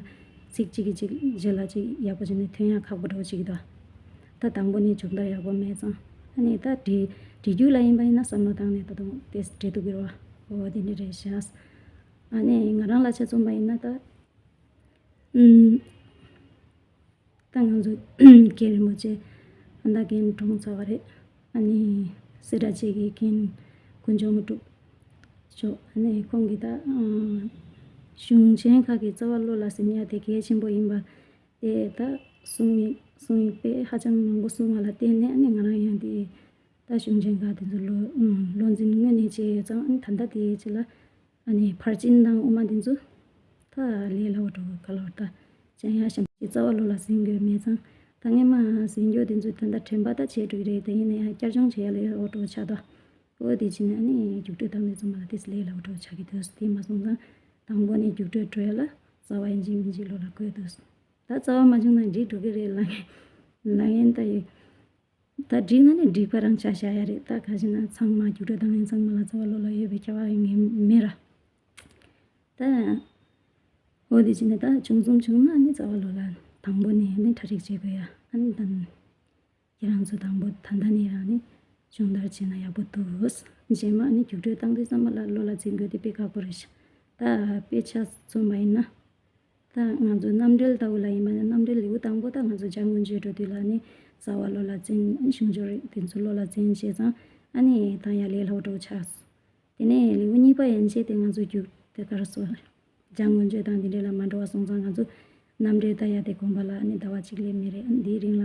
ཚིག་གཅིག་གིས་གཅིག་རྗེས་ལ་གཅིག་ཡག་པོ་བྱས་ནས་ཐོན་ཡག་ཁག་པོ་འདྲ་བོ་ཅིག་གི་འདུག་ད་དང་པོ་ནས་མཇུག་མཐར་ཡག་པོ་མེད་ཙང་། ཨ་ནི་ད་བྲིས་བྲིས་རྒྱུགས་ལ་ཡིན་པ་ཡིན་ན་བསམ་བློ་བཏང་ནས་ད་དུང་དེ་བྲིས་ཐུབ་ཀྱི་རེད་བ། འོ་དེ་འདྲ་རེད་ཤག་ཨ་ནི་ང་རང་ལ་ཆ་མཚོན་པ་ཡིན་ན་ད། ཨུམ། ད་ང་ཚོ་རྒན་རིན་པོ་ཆེ་ཨ་མདའ་རྒན་གྲོངས་ཚར་བ་རེད། ཨ་ནི་སེ་ར་བྱེས་ཀྱི་རྒན་དཀོན་མཆོག་དངོས་གྲུབ་མཆོག་ཨ་ནི་ཁོང་གིས་ད་ཨ་གཞུང་ཆེན་ཁག་གི་རྩ་བ་བློ་ལ་ཟིན་ཡ་དེ་གལ་ཆེན་པོ་ཡིན་པ་དེ་ད་གསུང་ཡིན་གསུང་ཡིན་པས་ཧ་ཅང་མང་པོ་གསུང་བ་ལ་བརྟེན་ནས། ཨ་ནི་ང་རང་ཡང་དེ་ད་གཞུང་ཆེན་ཁག་དེ་ཚོ་བློ་ཨུམ་བློ་འཛིན་དངོས་གནས་བྱས་ཡོད་ཙང་། ཨ་ནི་ད་ལྟ་དེའི་རྗེས་ལ། ཨ་ནི་ཕར་ཕྱིན་དང་དབུ་མ་དེ་ཚོ་ད་ལས་སླ་བོ་འགྲོ་གི་ག་ལ་བར་ད་སྦྱང་ཡ་གཞན་པ་ཅིག་རྩ་བ་བློ་ལ་ཟིན་དགོས་མེད་ཙང་། ད་སྔས་མ་ཟིན་རྒྱུ་དེ་ཚོ་ད་ལྟ་དྲན་པ་ད་བྱས་འགྲོ་གི་རེད། ད་ཡིན་ན་ཡང་བསྐྱར་སྦྱོང་བྱེད་ཡ་ལས་སླ་བོ་འགྲོ་ཆགས་ད། འོ་དེ་བྱས་ནས་ཨ་ནི་རྒྱུགས་སྤྲོད་དང་དེ་ཚོ་མ་ལ་དེ་ལས་སླ་བོ་འགྲོ་ཆགས་ཀྱི་འདུག་དེ་མ་སོང་ཙང་དང་པོ་ནས་རྒྱུགས་སྤྲོད་འགྲོ་ཡ་ལ་རྩ་བ་ཡིན་གཅིག་མིན་གཅིག་བློ་ལ་འཁོར་འདུག་ད་རྩ་བ་མ་བྱུང་ན་འགྲིག་འགྲོ་གི་རེད་ལབ་ལབ་མཁན་ད་ཡོད། ད་འགྲིག་ན་ནི་འགྲིག་པ་རང་ཆ་བཞག་ཡ་རེད། ད་ག་ཞིག་ན་ཚང་མ་རྒྱུགས་སྤྲོད་བཏང་མཁན་ཚང་མ་ལ་རྩ་བ་བློ་ལ་ཡོད་པའི་ཁྱབ་པ་ངས་མེད་ར། ད་འོ་དེ་བྱས་ནས་ད་བྱུང་ཙམ་བྱུང་ན་ནི་རྩ་བ་བློ་ལ་དང་པོ་ནས་ནི་གྲ་སྒྲིག་བྱེད་དགོས་ཡ། ཨ་ནི་ད་ཁྱེད་རང་ཚོ་དང་པོ་ད་ལྟ་ནས་རང་ནི་སྦྱོང་བརྡར་བྱས་ན་ཡག་པོ་འདུག་རྗེས་མ་ནི་རྒྱུགས་སྤྲོད་བཏང་དུས་ཙམ་པ་ལ་བློ་ལ་འཛིན་དགོས་དེ་དཔེ་ཁག་པོ་རེད་ཤག་ད་དཔེ་ཆ་མཚོན་པ་ཡིན་ན། ད་ང་ཚོ་རྣམ་འགྲེལ་ལྟ་བུ་ལ་ཡིན་པ་ན་རྣམ་འགྲེལ་ལེའུ་དང་པོ་ད་ང་ཚོ་སྦྱང་སྒོ་འབྱེད་འགྲོ་དུས་ལ་ནི་རྩ་བ་བློ་ལ་འཛིན། གཞུང་སྦྱོར་དེ་ཚོ་བློ་ལ་འཛིན་བྱས་ཙང་ཨ་ནི་ད་ཡར་ལས་སླ་པོ་འགྲོ་ཆགས། དེ་ནས་ལེའུ་གཉིས་པ་ཡན་ཆད་དེ་ང་ཚོ་རྒྱུགས་དེ་ག་རེ་ཟེར། སྦྱང་སྒོ་འབྱེད་དང་དེ་འདྲ་ལ་མ་འགྲོ་བ་སོང་ཙང་ང་ཚོ་རྣམ་འགྲེལ་ལྟ་ཡ་དེ་དགོངས་པ་ལ་ཨ་ནི་ཟླ་བ་གཅིག་ལས་མེད་རེད། འདིའི་རིང་ལ་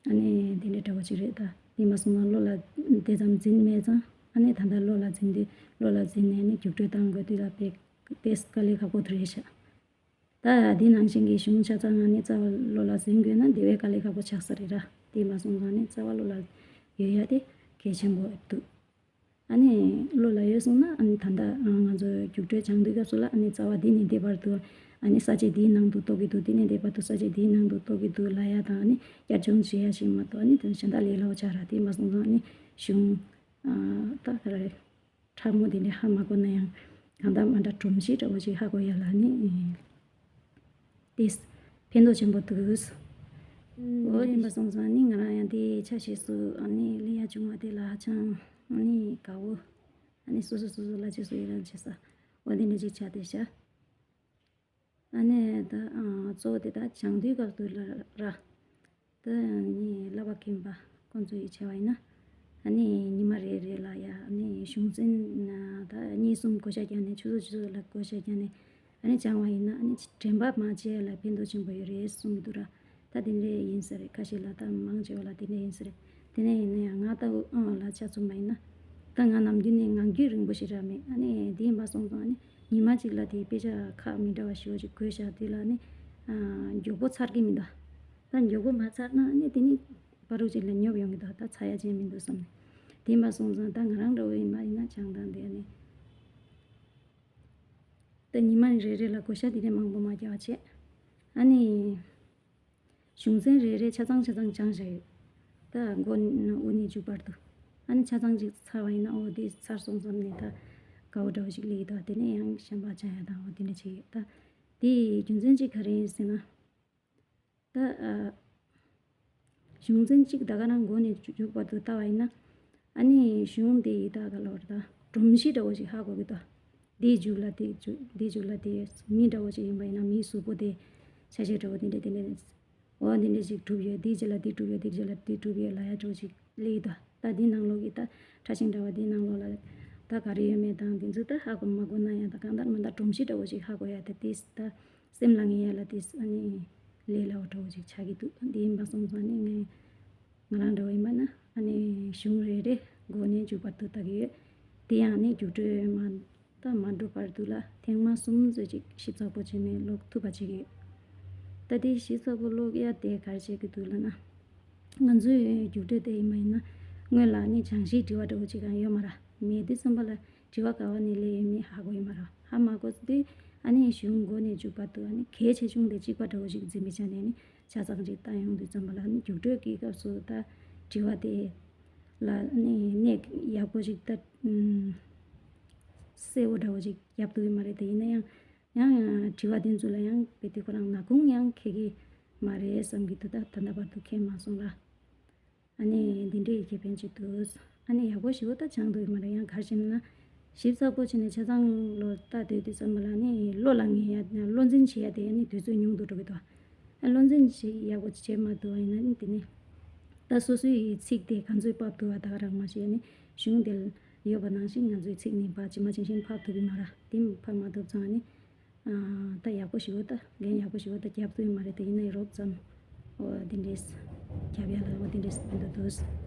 ཨ་ནི་དེ་འདྲ་འདྲ་བོ་ཅིག་རེད། ད་ཡིན་པ་སོང་ཙང་བློ་ལ་དེ་ཙམ་འཛིན་མེད་ཙང་ཨ་ནི་ད་ལྟ་བློ་ལ་འཛིན་དུས་བློ་ལ་འཛིན་ནས་ནི་རྒྱུགས་སྤྲོད་བཏང་དགོས་དུས་ལ་དཔེ་དེ་དཀའ་ལས་ཁག་པོ་དེ་རེད་ཤག་ད་འདི་ནང་བཞིན་གྱི་གཞུང་ཆ་ཚང་ང་ནི་རྩ་བ་བློ་ལ་འཛིན་དགོས་ན་དེ་བས་དཀའ་ལས་ཁག་པོ་ཆགས་ས་རེད་ར། དེ་མ་སོང་ཙང་ནི་རྩ་བ་བློ་ལ་ཡོད་ཡ་དེ་གལ་ཆེན་པོ་འདུག་ཨ་ནི་བློ་ལ་ཡོད་སོང་ན་ཨ་ནི་ད་ལྟ་ང་ཚོ་རྒྱུགས་སྤྲོད་སྦྱང་དུས་སྐབས་སུ་ལ་ཨ་ནི་རྩ་བ་འདི་ནས་འདི་བར་དུ་ཨ་ནི་ས་བཅད་འདིའི་ནང་དུ་གཏོགས་ཀྱི་འདུག་དེ་ནས་འདི་བར་དུ་ས་བཅད་འདིའི་ནང་དུ་གཏོགས་ཀྱི་འདུག་ལབ་ཡ་དང་ཨ་ནི་བསྐྱར་སྦྱོང་བྱེད་ཡ་ཞིག་མ་གཏོགས་ཨ་ནི་དོན་གཞན་དག་ལས་སླ་པོ་ཆགས་ར། དེ་མ་སོང་ཙང་ཨ་ནི་གཞུང་ཨ་ད་ག་རེ་ཕྲ་མོ་དེ་འདྲ་ཧ་མ་གོ་ན་ཡང་གང་ལྟར་མ་འདྲ་སྒྲོམ་གཞི་འདྲ་བོ་ཞིག་ཧ་གོ་ཡ་ལ་ནི་ཏིས་ཕན་ཐོགས་ཆེན་པོ་འདུག་འོ་ཡིན་པ་སོང་ཙང་ནི་ང་རང་ཡང་དེའི་ཆ་ཤས་སུ་ཨ་ནི་ལེན་ཡ་བྱུང་བ་དེ་ལ་ཧ་ཅང་ཨ་ནི་དགའ་བོ། ཨ་ནི་སོ་སོ་སོ་སོ་ལ་རྗེས་སུ་ཡི་རང་བྱེད་ས་འོ་དེ་འདྲ་ཅིག་ཆགས་བསྡད་ཤག་ཨ་ནི་ད་གཙོ་བོ་དེ་ད་སྦྱང་དུས་སྐབས་དུ་ལ་ར། ད་ནི་བསླབ་པ་མཁན་པ་ཁོང་ཚོ་ཡིས་བྱས་པ་ཡིན་ན་ཨ་ནི་ཉི་མ་རེ་རེ་ལ་ཡ་ཨ་ནི་གཞུང་ཚན་ད་གཉིས་གསུམ་བགོ་བཤའ་རྒྱག་ནས་ཆུ་ཚོད་ཆུ་ཚོད་ལ་བགོ་བཤའ་རྒྱག་ནས་ཨ་ནི་སྦྱང་བ་ཡིན་ན་ཨ་ནི་དྲན་པ་མ་བརྗེད་ལ་ཕན་ཐོགས་ཆེན་པོ་ཡོད་རེད་གསུང་གི་འདུག་ར། ད་དེ་འདྲས་ཡིན་ས་རེད། ཁ་ཤས་ལ་ད་མང་ཆེ་བ་ལ་དེ་འདྲས་ཡིན་ས་རེད། དེ་ནས་ཡིན་ན་ཡང་ང་ལྟ་བུ་ཨང་ལ་ཆ་མཚོན་པ་ཡིན་ན་ད་ང་ནམ་རྒྱུན་ནས་ངང་རྒྱུད་རིང་པོ་ཞིག་རག་མེད། ཨ་ནི་དེ་ཡིན་པ་སོང་ཙང་ཨ་ནི་ཉི་མ་གཅིག་ལ་དེའི་དཔེ་ཆ་ཁག་མི་འདྲ་བ་ཞེ་པོ་ཅིག་བགོས་བཞག་དེ་ལ་ཨ་ནི་མགྱོགས་པོ་ཚར་གི་མི་འདུག་ད་མགྱོགས་པོ་མ་ཚར་ན་ཨ་ནི་དེ་ནི་བར་དུ་ཅིག་ལ་ཉོབ་ཡོང་གི་འདུག་ད་ཚར་ཡ་ཅན་མི་འདུག་བསམ་ནས། དེ་ཡིན་པ་སོང་ཙང་ད་ང་རང་འདྲ་བོ་ཡིན་པ་ཡིན་ན་སྦྱང་སྟངས་དེ་ཨ་ནི་ད་ཉི་མ་རེ་རེ་ལ་བགོ་བཤའ་དེ་འདྲས་མང་པོ་མ་རྒྱག་པ་བྱས། ཨ་ནི་གཞུང་ཚན་རེ་རེ་ཆ་ཚང་ཆ་ཚང་སྦྱངས་བཞག་ཡོད། ད་མགོ་ནས་དབུ་ནས་མཇུག་བར་དུ་ཨ་ནི་ཆ་ཚང་ཅིག་ཚར་བ་ཡིན་ན་འོ་དེ་ཚར་སོང་བསམ་ནས་ད་དགའ་བོ་འདྲ་བོ་ཞིག་སླེབས་ཀྱི་འདུག་དེ་ནས་ཡང་གཞན་པ་སྦྱང་ཡ་དང་འོ་དེ་འདྲ་བྱེད་ཀྱི་ཡོད། ད་དེའི་རྒྱུ་མཚན་གཅིག་ག་རེ་ཡིན་ཟེར་ན། ད་ཨ། གཞུང་ཚན་གཅིག་ད་ག་རང་མགོ་ནས་མཇུག་བར་དུ་ལྟ་བ་ཡིན་ན། ཨ་ནི་གཞུང་དེ་ཡི་ད་ག་ལོར་ད་སྒྲོམ་གཞི་འདྲ་བོ་ཞིག་ཧ་གོ་གི་འདུག་དེའི་མཇུག་ལ་དེ་མཇུག་དེའི་མཇུག་ལ་དེ་མི་འདྲ་བོ་ཞིག་ཡིན་པ་ཡིན་ན་མིའི་གཟུགས་པོ་དེ་ཆ་ཤས་འདྲ་བོ་དེ་འདྲ་དེ་འདྲ་འོ་དེ་འདྲ་ཞིག་གྲུབ་ཡོད། དེའི་རྗེས་ལ་དེ་གྲུབ་ཡོད། དེའི་རྗེས་ལ་དེ་གྲུབ་ཡོད་ལབ་ཡ་འདྲ་བོ་ཞིག་སླེབས་ཀྱི་འདུག་ད་དེའི་ནང་ལོགས་ཀྱི་ད་ཕྲ་ཞིང་འདྲ་བ་དེའི་ནང་ལོགས་ལ་ད་ག་རེ་ཡོད་མེད་དང་དེ་ཚོ་ད་ཧ་གོ་མ་གོ་ན་ཡང་ད་གང་ལྟར་མ་ད་སྒྲོམ་གཞི་འདྲ་བོ་ཞིག་ཧ་གོ་ཡ་ད་དེ་ད། སེམས་ལ་ངེས་ཡ་ལ་དེ་ཨ་ནི་ལས་སླ་བོ་འདྲ་བོ་ཅིག་ཆགས་ཀྱི་འདུག་དེ་ཡིན་པ་སོང་ཙང་ནི་ངས་ང་རང་འདྲ་བོ་ཡིན་པ་ན་ཨ་ནི་གཞུང་རེ་རེ་མགོ་ནས་མཇུག་བར་དུ་ལྟ་གི་ཡོད། དེ་ཡང་ནི་རྒྱུགས་སྤྲོད་མ་ད་མ་འགྲོ་བར་དུ་ལ་ཐེངས་མ་གསུམ་ཙམ་ཅིག་ཞིབ་ཚགས་པོ་བྱས་ནས་ཀློག་ཐུབ་པ་བྱེད་ཀྱི་ཡོད། ད་དེ་ཞིབ་ཚགས་པོ་ཀློག་ཡ་དེ་ག་རེ་བྱེད་ཀྱི་འདུག་ལབ་ན། ང་ཚོའི་རྒྱུགས་སྤྲོད་དེ་ཡིན་པ་ཡིན་ན་སྔོན་ལ་ནི་སྦྱང་གཞིའི་དྲི་བ་འདྲ་བོ་ཅིག་ཡང་ཡོད་མ་རེད། མེད་དུས་ཙམ་པ་ལ་དྲི་བ་ག་བ་ནས་སླེབས་ཡོད་མེད་ཧ་གོ་ཡོད་མ་རེད། ཧ་མ་གོ་དུས་ཨ་ནི་གཞུང་མགོ་ནས་མཇུག་བར་དུ་ཨ་ནི་གལ་ཆེ་ཆུང་དེ་གཅིག་པ་འདྲ་བོ་ཞིག་འཛིན་པའི་ཆ་ནས་ནི་ཆ་ཚང་ཅིག་བལྟ་ཡོང་དུས་ཙམ་པ་ལ་ཨ་ནི་རྒྱུགས་སྤྲོད་ཀྱི་སྐབས་སུ་ད་དྲི་བ་དེ་ལ་ཨ་ནི་གནད་ཡག་པོ་ཞིག་ད་གསལ་བོ་འདྲ་བོ་ཞིག་རྒྱབ་ཐུབ་ཀྱི་མ་རེད། དེ་ཡིན་ན་ཡང་ཡང་དྲི་བ་དེ་ཚོ་ལ་ཡང་དཔེ་དེ་ཁོ་རང་ནག་ཁུང་ཡང་འཁེལ་གྱི་མ་རེད་བསམ་གྱི་འདུག་ད་ད་ལྟ་བར་དུ་འཁེལ་མ་སོང་ལ། ཨ་ནི་འདི་འདྲའི་ཁེ་ཕན་ཅིག་འདུག་ཨ་ནི་ཡག་པོ་ཞེ་པོ་ད་སྦྱང་འདུག་ཡོད་མ་རེད། ཡང་ག་རེ་བྱས་ན་ཞིབ་ཚགས་པོ་བྱས་ནས་ཆ་ཚང་ལོ་ལྟ་སྡོད་དུས་ཙམ་པ་ལ་ནི་བློ་ལ་ངེས་ཡ་བློ་འཛིན་བྱེད་ཡ་དེ་ནི་དུས་ཚོད་ཉུང་དུ་འགྲོ་གི་འདུག་ཨ་བློ་འཛིན་བྱེད་ཡག་པོ་བྱེད་མ་ཐུབ་པ་ཡིན་ན་ནི་དེ་ནི་ད་སོ་སོའི་ཚིག་དེ་ག་ཚོད་ཕབ་ཐུབ་པ་ད་ག་རང་མ་བྱས་ནི་གཞུང་དེ་ཡོད་པ་ནང་བཞིན་ང་ཚོའི་ཚིག་ནི་ཕར་ཇི་མ་ཇི་བཞིན་ཕབ་ཐུབ་ཀྱི་མ་རེད། དེ་ཕབ་མ་ཐུབ་ཙང་ནི། ད་ཡག་པོ་ཞིག་འོ་ད་འགན་ཡག་པོ་ཞིག་འོ་ད་རྒྱབ་ཐུབ་ཡོད་མ་རེད། དེ་ཡིན་ན་ཡང་རོབ་ཙམ་འོ་དེ་འདྲས་རྒྱབ་ཡ་ལ་འོ་དེ་འདྲས་ཕན་ཐོགས་འདུག